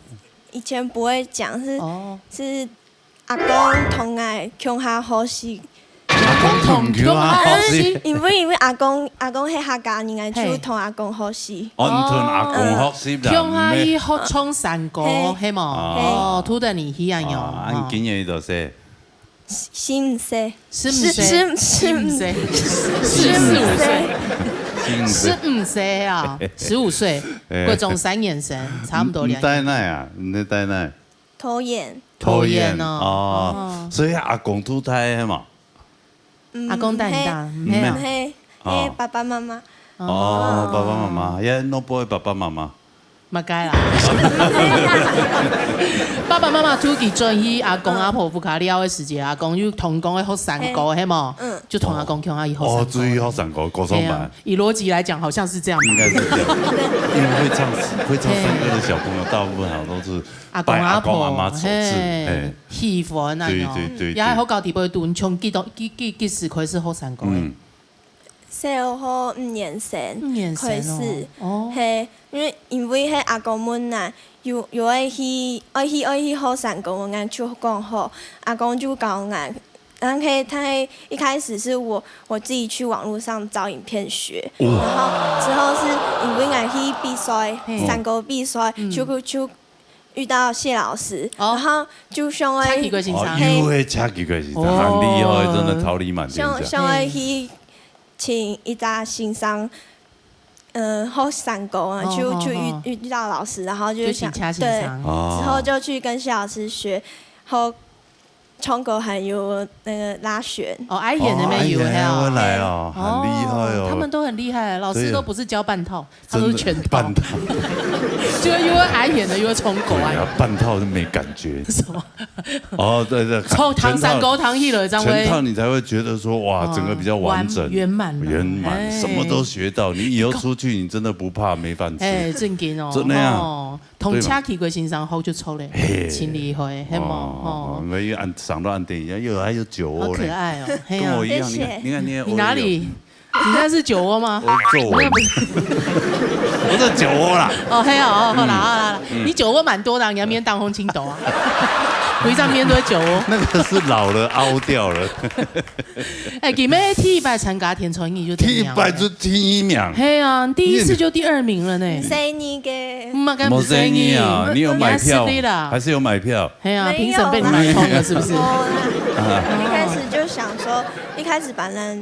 以前不會講，是，哦。是 阿公同𠊎共下學習。阿公同共下學習。因為，因為阿公，阿公係客家人，𠊎就同阿公學習。哦，你同阿公學習啦，共下去學唱山歌，嘿。係無？哦，渡等你去啊，哦，恁今年幾多歲？十五歲。十五歲。十，十，十五歲。十五歲。十五歲啊，十五歲，國中三年生，差不多兩年。你，你在哪啊？你在哪？ 桃園。桃園哦。哦，哦。所以阿公渡大个嘛？嗯，阿公帶你大，嘿。毋係啊？毋係，哦。係爸爸媽媽。哦，爸爸媽媽，也老婆个爸爸媽媽。嘛該啦。爸爸媽媽渡佢轉去阿公阿婆屋下尞个時節，阿公又同講愛學山歌，嘿。係無？嗯。就同阿公共下去學山歌。哦，注意學山歌，歌唱班。係啊，以邏輯來講，好像是這樣吧。應該是這樣，因為會唱，會唱山歌的小朋友，大部分好像都是 阿公阿婆，拜阿公阿媽所賜，嘿，嘿。喜歡啊，對，對，對，也係好搞地步，對，從幾多，幾，幾，幾時開始學山歌个？嗯。小學五年生，五年生哦。開始，哦。嘿，因為，因為係阿公問𠊎，有，有愛去，愛去，愛去學山歌，𠊎就講好，阿公就教𠊎。然後他，他一開始是我，我自己去網路上找影片學，哇。然後之後是因為𠊎去比賽，嘿。山歌比賽，嗯。就，就 遇到謝老師，哦。然後就想愛，車技个先生。哦，又係車技个先生，哦。很厲害，真的桃李滿天下。想，想愛去請一隻先生，呃，學山歌啊，哦，就，哦，就遇，哦。遇到老師，然後就想，就請車先生。對，哦。之後就去跟謝老師學，然後唱歌還有那個拉弦。哦，愛弦个乜有，哦，愛弦个，係啊。會來哦，很厲害哦。哦，他們都很厲害，老師都不是教半套， 他都是全套。真的，半套。就又會愛弦个，又會唱歌啊。對啊，半套就沒感覺。什麼？哦，對，對，唱，唱山歌，唱起來，這樣會，全套你才會覺得說，哇，哦，整個比較完整，完，圓滿啊。圓滿，哎。什麼都學到，你以後出去，你真的不怕沒飯吃。哎，正經哦，真的呀。哦，同車技个先生學就著咧，嘿。盡厲害，係無？哦，哦。哦，那又按，上到按電影，又還有酒窩呢。好可愛哦，嘿啊。跟我一樣，你看，謝謝。你看，你看，你哪裡？ 你那是酒窩嗎？我皺紋。你那不是，不是酒窩啦。哦，係哦，哦，好啦，嗯。好啦，好啦。嗯。你酒窩蠻多的啊，你那邊當風青斗啊。我一張面都是酒窩。那個是老了，凹掉了。哎，佢乜第一擺參加天穿日就第一名了。第一擺就第一名。係啊，第一次就第二名了呢。你，生日个。嗯，嘛，該毋係生日啊，你有買票？你還是的啦。還是有買票？係啊，沒有啦。評審被你買通了，是不是？沒有啦。啊。一開始就想說，一開始本來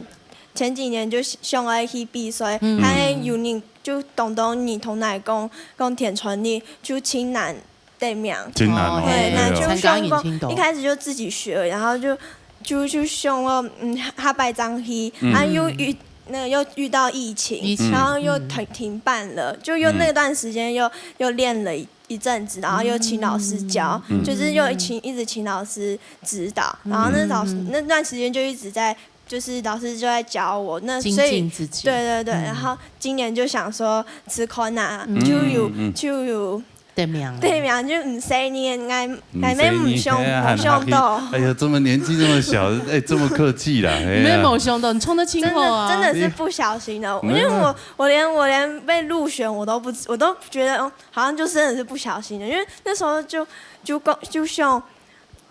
前幾年就想愛去比賽，嗯。但係有人就當多人同𠊎講，講天穿日就盡難得名。盡難哦，哦，對，對哦。那就想講，參加迎親都。一開始就自己學，然後就，就，就想講，嗯，下擺正去，嗯。啊，又遇，那個又遇到疫情，疫情。然後又停，嗯。停辦了，就又那段時間又，嗯。又練了一，一陣子，然後又請老師教，嗯。就是又請，一直請老師指導，嗯。然後那老師，嗯。那段時間就一直在 就是老師就在教我，那所以，精進自己。對，對，對，嗯。然後今年就想說試看啊，嗯。就有，嗯，嗯。就有得名。得名，就毋細義，𠊎，𠊎乜無想，毋細義，嘿啊，無想到。哎呀，這麼年紀這麼小，哎，這麼客氣啦，哎呀。你乜無想到，你唱得盡好啊。真的，真的是不小心的，你，因為我，嗯。我連，我連被入選我都不，我都覺得，哦，好像就真的是不小心的，因為那時候就，就，就想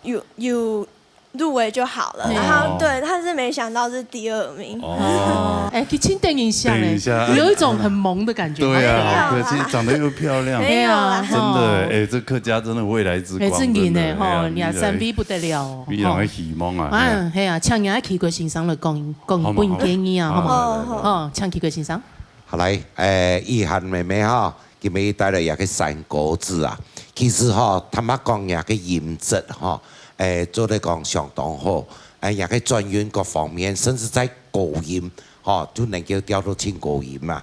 有，有 入圍就好了。哦。然後，對，但是沒想到是第二名。哦。哎，其實等一下嘞，等一下。有一種很萌的感覺。對啊，沒有啦。好可惜，長得又漂亮。沒有啦。哎呀，真的，哦。哎，這客家真的未來之光，哎，正經的，真的，哎呀，吼，你啊，讚美不得了哦，非常的希望啊，哎呀。哎，係啊，請人家奇怪先生來講，講，好嘛，分建議啊，好嘛。好，好。哦，請奇怪先生。好，來，哎，一涵妹妹哈， 今日帶來這個山歌仔啊。其實吼，坦白講，這個音質吼，誒，做得講相當好。誒，這個轉韻各方面，甚至在高音，吼，就能夠調到盡高音嘛。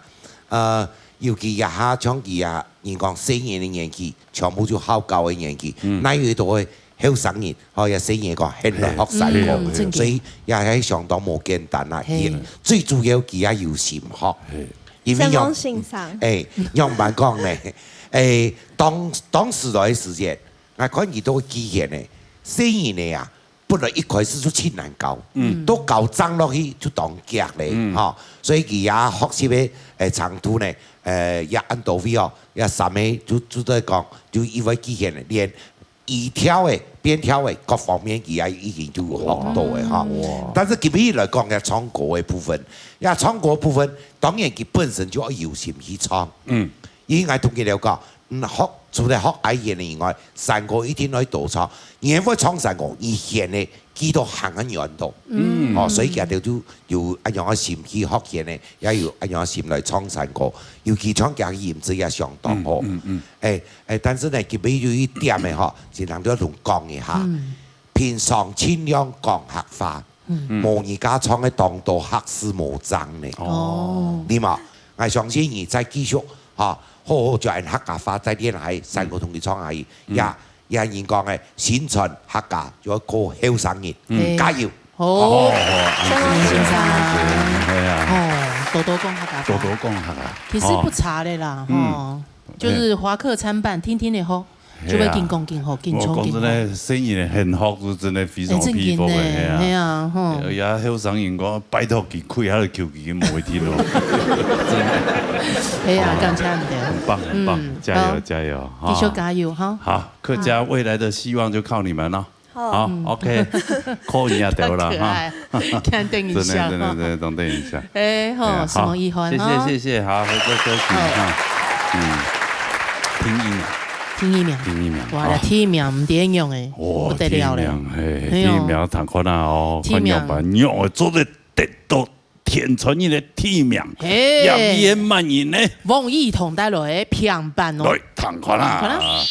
呃，尤其這下像佢啊，人講細人个年紀，全部就好高个年紀，嗯。哪有都會後生人，吼，也細人講，現在學山歌，嘿，嗯，正經。所以也係相當無簡單啊。嘿。也最主要佢也有心學，嘿。因為仰，先生。哎，仰般講呢？哎，當，當時來个時節，𠊎看佢兜个機緣呢，細人呢啊，本來一開始就盡難教，嗯。都教正落去就當遽咧，嗯。吼。所以佢也學習个，哎，程度呢，呃，也恁到位哦，也三个就，就在講，就因為機緣呢，連 語調个、變調个各方面，佢也已經就有學到个哈。哇。但是今日來講个唱歌个部分，呀，唱歌部分，當然佢本身就要有心去唱。嗯。因為𠊎同佢了解，嗯，學，除了學愛弦个以外，山歌一定要多唱。你會唱山歌，你弦个 佢都行恁遠到。嗯。哦，所以佢兜就有恁樣个心去學弦个，也有恁樣个心來唱山歌。尤其唱佢个音質也相當好。嗯，嗯，嗯。哎，哎，但是呢，今日有一點个吼，盡量都要同講一下。嗯。平常盡量講客話，嗯。無你家唱个當多客字無正呢。哦。你嘛，𠊎相信你再繼續，哈，好好將客家話再練下去，山歌同佢唱下去，嗯。呀， 也人講个，新傳客家就要靠後生人，嗯。加油！好，好，好，好，相信先生，係啊。哦，多多講客家話。多多講客家。其實不差个啦，哦。吼，嗯。就是華客參半，天天个吼，係啊。就會緊講緊好，緊唱緊好。我講真个，細人个肯學，就真个非常佩服个，哎，正經个，係啊。係啊，吼。哎呀，後生人講，拜託佢開下个口，佢無會聽咯。真个。係啊，感謝你兜。很棒，很棒，嗯，加油，好。加油，哈。繼續加油，哈。好。 客家未來的希望就靠你們了。好。好，嗯。OK，扣你啊，對了哈。太可愛，看電影一下，真的，真的，真的，哈。真的，等等一下。哎，吼，哎呀，什麼遺憾，好，謝謝，哈。謝謝，好，合作歌曲，好。哈。嗯，第一名。第一名。第一名，哇，好。第一名，毋知樣欸，哇，不得了咧。第一名，嘿，哎喲。第一名，同款啊，哦，第一名。看樣板，樣欸，做得得到 天穿日个第一名，嘿。葉燕滿人呢？王一彤帶來个平板哦。來，同款啊。同款啊。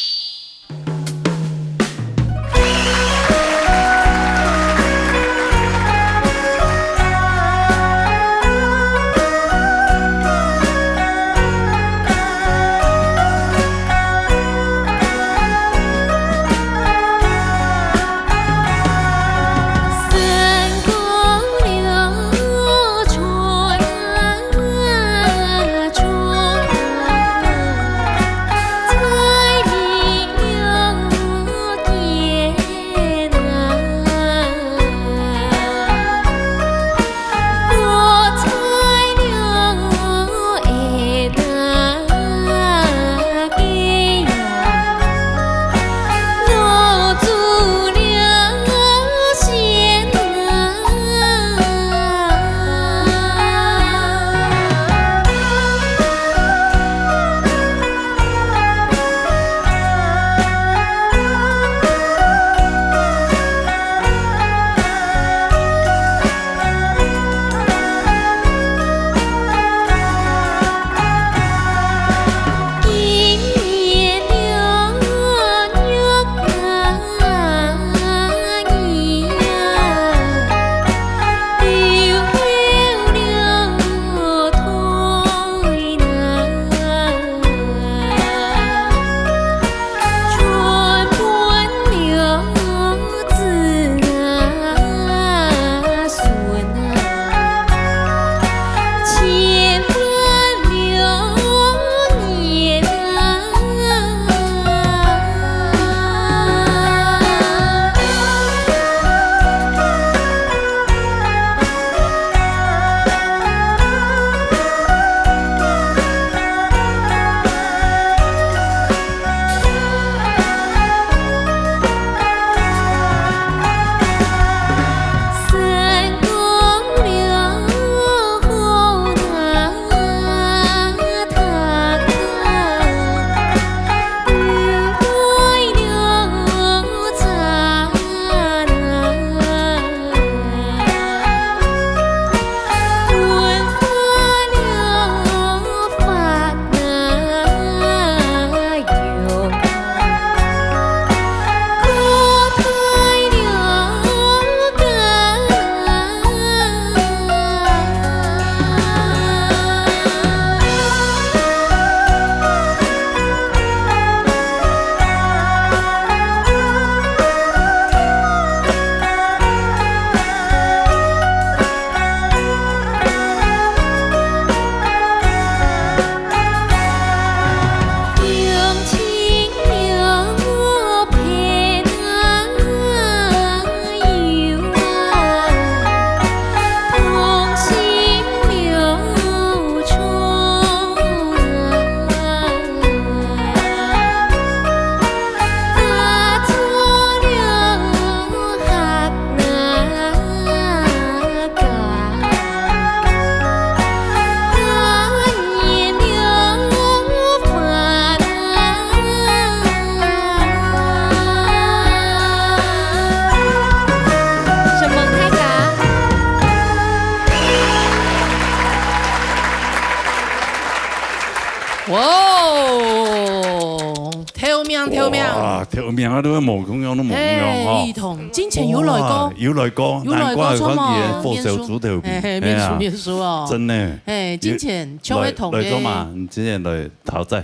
哦，頭名，頭名。哇，頭名啊，都無共樣，都無共樣吼。嘿，一同，之前有來過。哇，有來過，有來過，難怪有看見火燒豬頭皮。嘿，嘿，面熟，哎呀，面熟哦。真的。嘿，之前像个同个。來，來做嘛？你之前來討債？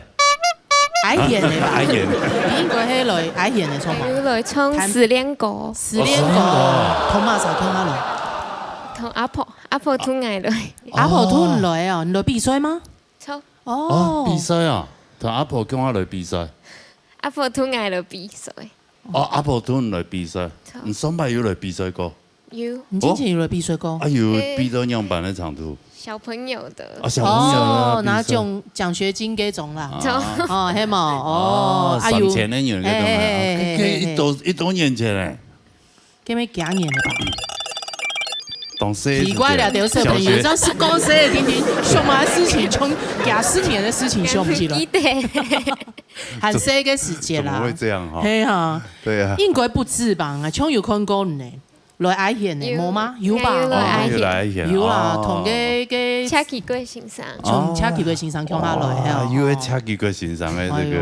哀怨个吧？哀怨。你應該係來哀怨个，著無？有來唱失戀歌。失戀歌，哦，失戀歌。同麼儕共下來？同阿婆，阿婆同𠊎來。阿婆同你來哦，你來比賽嗎？著。哦，哦，比賽啊，同阿婆共下來比賽。阿婆同𠊎來比賽。哦，阿婆同你來比賽，著。你上擺有來比賽過？ 有。你之前有來比賽過？啊，有比到仰般个程度？小朋友的。啊，小朋友的比賽。哦，拿獎，獎學金該種啦。啊。哦，係無？哦，哦，啊，有。賞錢个人該種啊。嘿，嘿，嘿，嘿，嘿。該一多，一多年前咧。該乜幾年了吧？當時奇怪了，有小朋友，小學。這樣係講誰的聽聽，想麼个事情，從幾十年的事情想不起來。記得。還細个時節啦。怎麼會這樣哈？嘿啊。對啊。應該不止吧？啊，像有看過呢。 來哀怨个，有，無嗎？有吧？有來哀怨。哦，有來哀怨。有啊，哦。同个，个車枝國先生。從車枝國先生共下來，哦，嘿哦。有个車枝國先生个這個哎喲，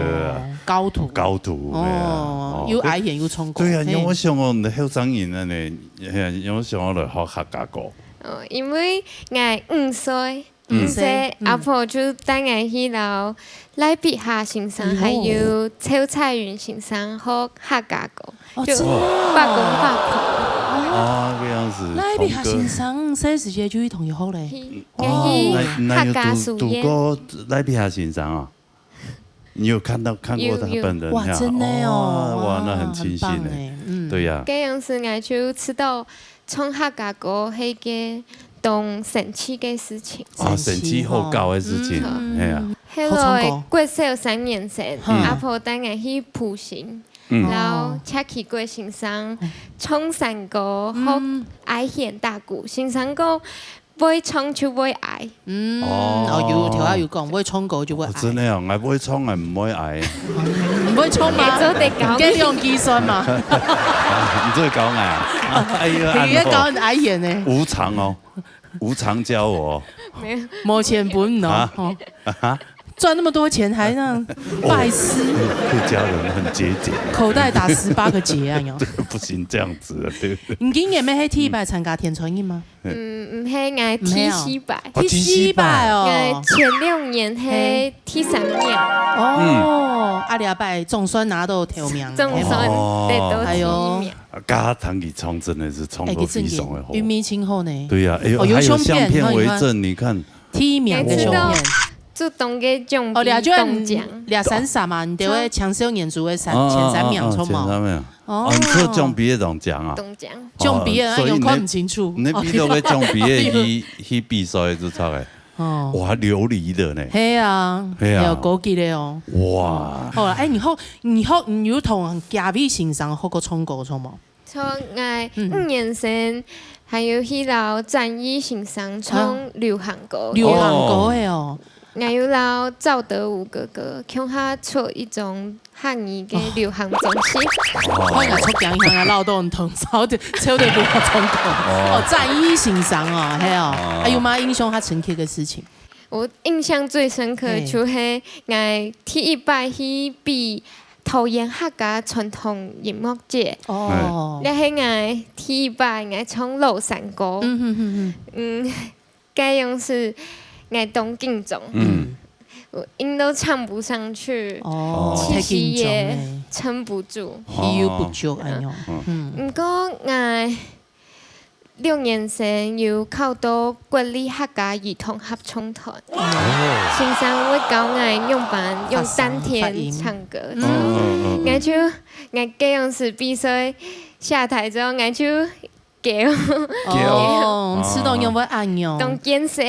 高徒。高徒，哦，哎呀，哦，有哀怨，有唱歌。對啊，嘿。因為𠊎想哦，你後生人啊呢，嘿啊，因為𠊎想要來學客家歌。哦，因為𠊎五歲， 嗯。毋係，嗯。阿婆就帶𠊎去摎賴碧霞先生，哎喲。還有趙彩雲先生學客家歌，哦，就真的哦。伯公伯婆。哦，這樣子，賴碧霞先生，細時節就一同學好嘞。去，哦。𠊎去客家書院。那，那有讀，讀過賴碧霞先生啊？ 你有看到，看過他本人呀？有，有。哇，真的哦，哦，哇，那很慶幸呢。哇，很棒哎，嗯。對呀。該樣時𠊎就知道唱客家歌係一個當神奇个事情。哦，神奇好搞个事情，神奇哦。嗯。係啊。後來國小三年生，好唱歌。嗯。阿婆帶𠊎去埔心，嗯。然後車枝國先生唱山歌，嗯。學哀怨打鼓，先生講 會唱就會哀。嗯，哦。哦，有，頭下有講，會唱歌就會哀。哦，真的哦，𠊎會唱，𠊎毋會哀。毋會唱嗎？你做得教。該兩句算嗎？你做得教𠊎啊？哎呀，你也教很哀怨呢。無償哦，無償教我哦。沒有。無錢分哦。啊？哦。啊？ 賺那麼多錢還那樣拜師。哦，客家人很節儉。口袋打十八個結啊，有。對，不行這樣子啊，對不對？你今年乜係第一擺參加天穿日嗎？嗯，毋係，𠊎第四擺。毋係哦。哦，第四擺哦。𠊎前兩年係第三名。嘿。哦，嗯。啊，這擺總算拿到頭名了。總算得到第一名。哎喲。啊，剛剛聽佢唱真的是唱到非常的好。哎，佢真的，韻味真好呢。對呀，哎喲，哦，有相片，還有相片為證，你看。 第一名个相片。每次都主動个獎哦，這就係你，這三十嘛，你就係青少年組个三，哦，前三名，哦，哦，著無？前三名。哦。哦，你說獎杯个中獎啊？中獎。獎杯个，哦，所以你，哎喲，看毋清楚。你比到个獎杯个去，去比賽就著个。哦。哇，琉璃的呢。係啊，係啊。有高級个哦。哇。好啦，哎，你學，你學，你有同嘉偉先生學過唱歌，著無？ 像𠊎，嗯。五年生，還有去摎展翼先生唱流行歌。啊。流行歌个哦。哦。𠊎有摎趙德武哥哥共下出一張客語个流行專輯。哦。我應該出鏡，應該摎到你同，超得，超得不要唱歌。哦。哦，展翼先生哦，係哦。哦。還有嗎？印象較深刻个事情？ 𠊎印象最深刻个就係𠊎第一擺去比桃園客家傳統音樂節。嘿。哦。這係𠊎第一擺𠊎唱老山歌。嗯哼哼哼。嗯，該樣時𠊎當緊張。嗯。𠊎噭到唱不上去，哦，氣息也太緊張了。撐不住。氣又不足，哎喲。嗯。嗯。毋過𠊎 六年生有考到國立客家兒童合唱團。哦。先生會教𠊎仰般用丹田唱歌。學聲發音。嗯。嗯，嗯，嗯，嗯。𠊎就，𠊎該樣時比賽下台之後，𠊎就噭。噭。哦，哦。試著仰會恁樣。當見笑。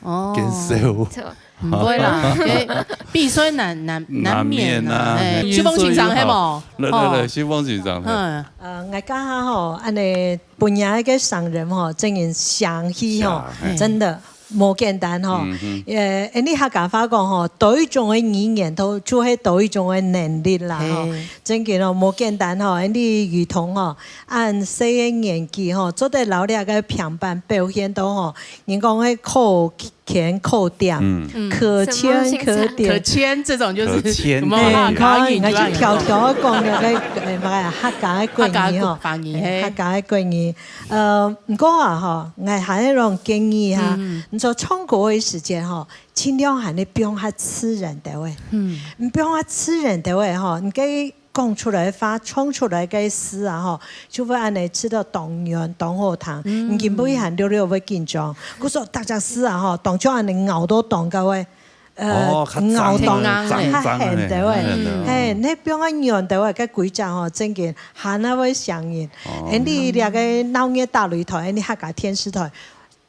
哦。見笑。著。 毋會啦，欸，比賽難，難，難免啊，難免啊。欸，秀鳳先生係無？來，來，來，哦。秀鳳先生，嘿。嗯。呃，𠊎這下吼，恁呢，分這个聲音吼，正經響起吼，是啊，嘿。真的無簡單吼。嗯哼。呃，恁呢客家話講吼，多一種个語言，都，就係多一種个能力啦吼。嘿。正經哦，無簡單吼，恁呢兒童吼，恁細个年紀吼，做得摎這个平板表現到吼，人講个可圈、口点，嗯。可圈可点。什麼形象？可圈這種就是可圈。有沒有？哎，你看，客家語就恁樣講。人家就挑挑講那個，哎，麼个客家的國語吼，客家國語，哎，嘿。客家的國語。呃，毋過啊，吼，𠊎還有一種建議哈，嗯。你做唱歌的時間吼，盡量還係放較自然兜仔。嗯。你放較自然兜仔吼，你該 講出來个話，唱出來个字啊吼，就會恁樣知道當軟、當好聽。嗯。你根本還略略會緊張，故所大家字啊吼，當像恁樣咬到當高个，呃，哦，較咬當，正个，較硬个。較硬个，嘿，嗯。嘿，你放較軟个話，該規隻吼，正經還較會傷人。哦。恁樣這個鬧熱大擂台，恁樣客家電視台，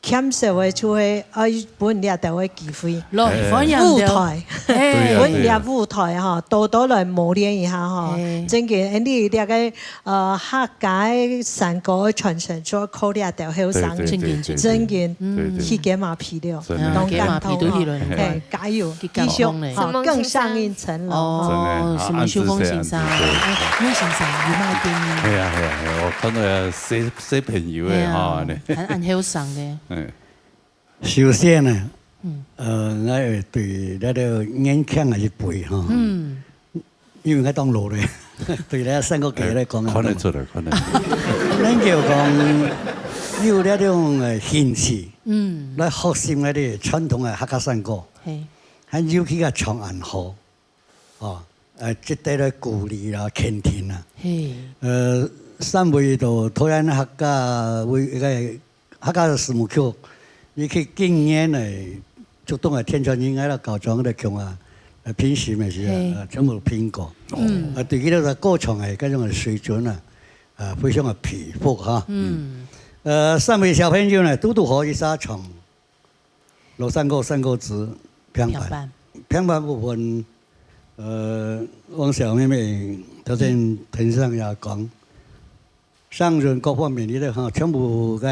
欠少个就係愛分這兜个機會。來，哎。歡迎你。舞台。哎。對啊，分這舞台吼，對啊。多多來磨練一下吼。哎。正經，恁樣這個，呃，客家个山歌个傳承，就要靠這兜後生人。對，對，對，對，對。正經，嗯。對，對。起雞嫲皮了，真的。嗯，攏感動。雞嫲皮都起來。嘿，加油，去感動咧。繼續，吼，什麼更上一層樓。哦，真的，啊，什麼秋風先生，安子生，安子生。哎，那先生，有沒有建議？哎呀，哎呀，哎呀，我看到細 小朋友个吼，哎呀，恁樣。還，還後生个。哎。首先呢，嗯。呃，𠊎會對這個年輕个一輩吼，嗯。因為𠊎當老咧，對這山歌界來講，哎，看得出來，看得出來。能夠講有這種，呃，興趣，嗯。來學習𠊎兜傳統个客家山歌，嘿。還尤其个唱恁好。 哦，呃，值得來鼓勵啦，肯定啦。嘿。呃，三位都桃園客家委，該客家事務局，以及今年呢，竹東个天全人愛來高中个共下，呃，評審个時候，嘿。呃，全部評過。嗯。啊，對佢兜个歌唱个該種个水準啊，呃，非常个佩服哈。嗯。呃，三位小朋友呢，都都好一下唱 老山歌、山歌子、平板。平板。平板部分，呃，王小妹妹頭先台上也講，聲韻各方面，你兜哈，全部个，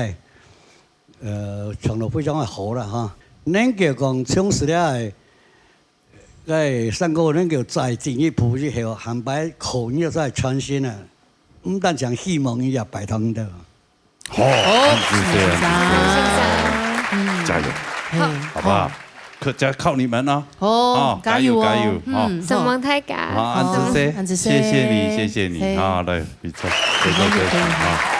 呃，唱到非常个好了哈。能夠講從事了个，个山歌能夠再進一步以後，還擺可以再創新啊，毋單淨希望伊也拜託你兜。 好，哦，恁仔細，恁仔細。先生。嗯。加油，嘿，好不好？好。可，就靠你們了。好，哦，加油哦。加油，加油，嗯，好。承蒙大家。好，恁仔細，好，恁仔細。謝謝你，謝謝你。嘿。啊，來，你坐，坐，坐，坐，好。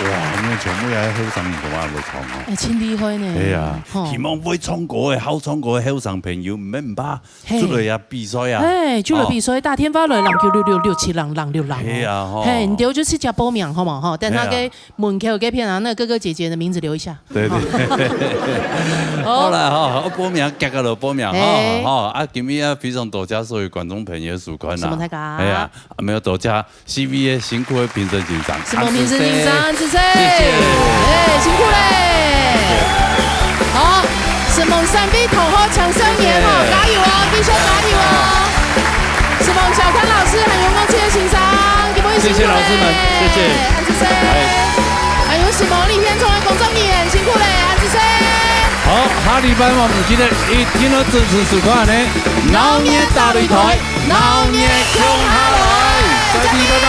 哇，你們全部也後生，你怎麼還會唱啊？哎，真厲害呢。哎呀，吼。希望會唱歌个、好唱歌个後生朋友，毋免怕，嘿。出來啊，比賽啊。哎，出來比賽，哦。打電話來，零九六六六七零零六零哦。嘿啊，吼。嘿，你兜就直接報名，好無？吼，等下个，嘿啊。 門口該片啊，那個哥哥姐姐的名字留一下。對，對。好。好啦，吼，好，報名，遽个就報名，吼，嘿。吼，啊，今日啊，非常多謝所有觀眾朋友收看啦。承蒙大家。哎呀，啊，乜愛多謝四位个辛苦个評審先生，承蒙評審先生，謝謝。謝謝。哎，辛苦咧。好，承蒙三位同學青少年吼，謝謝。加油哦，繼續加油哦。承蒙小剛老師還有吳志先生，今晡日辛苦咧。謝謝老師們，謝謝。 謝謝。哎。還有承蒙李天聰个工作人員，辛苦咧，恁仔細。好，下禮拜我們記得一定要準時收看呢。鬧熱大擂台，鬧熱共下來。再見，拜拜。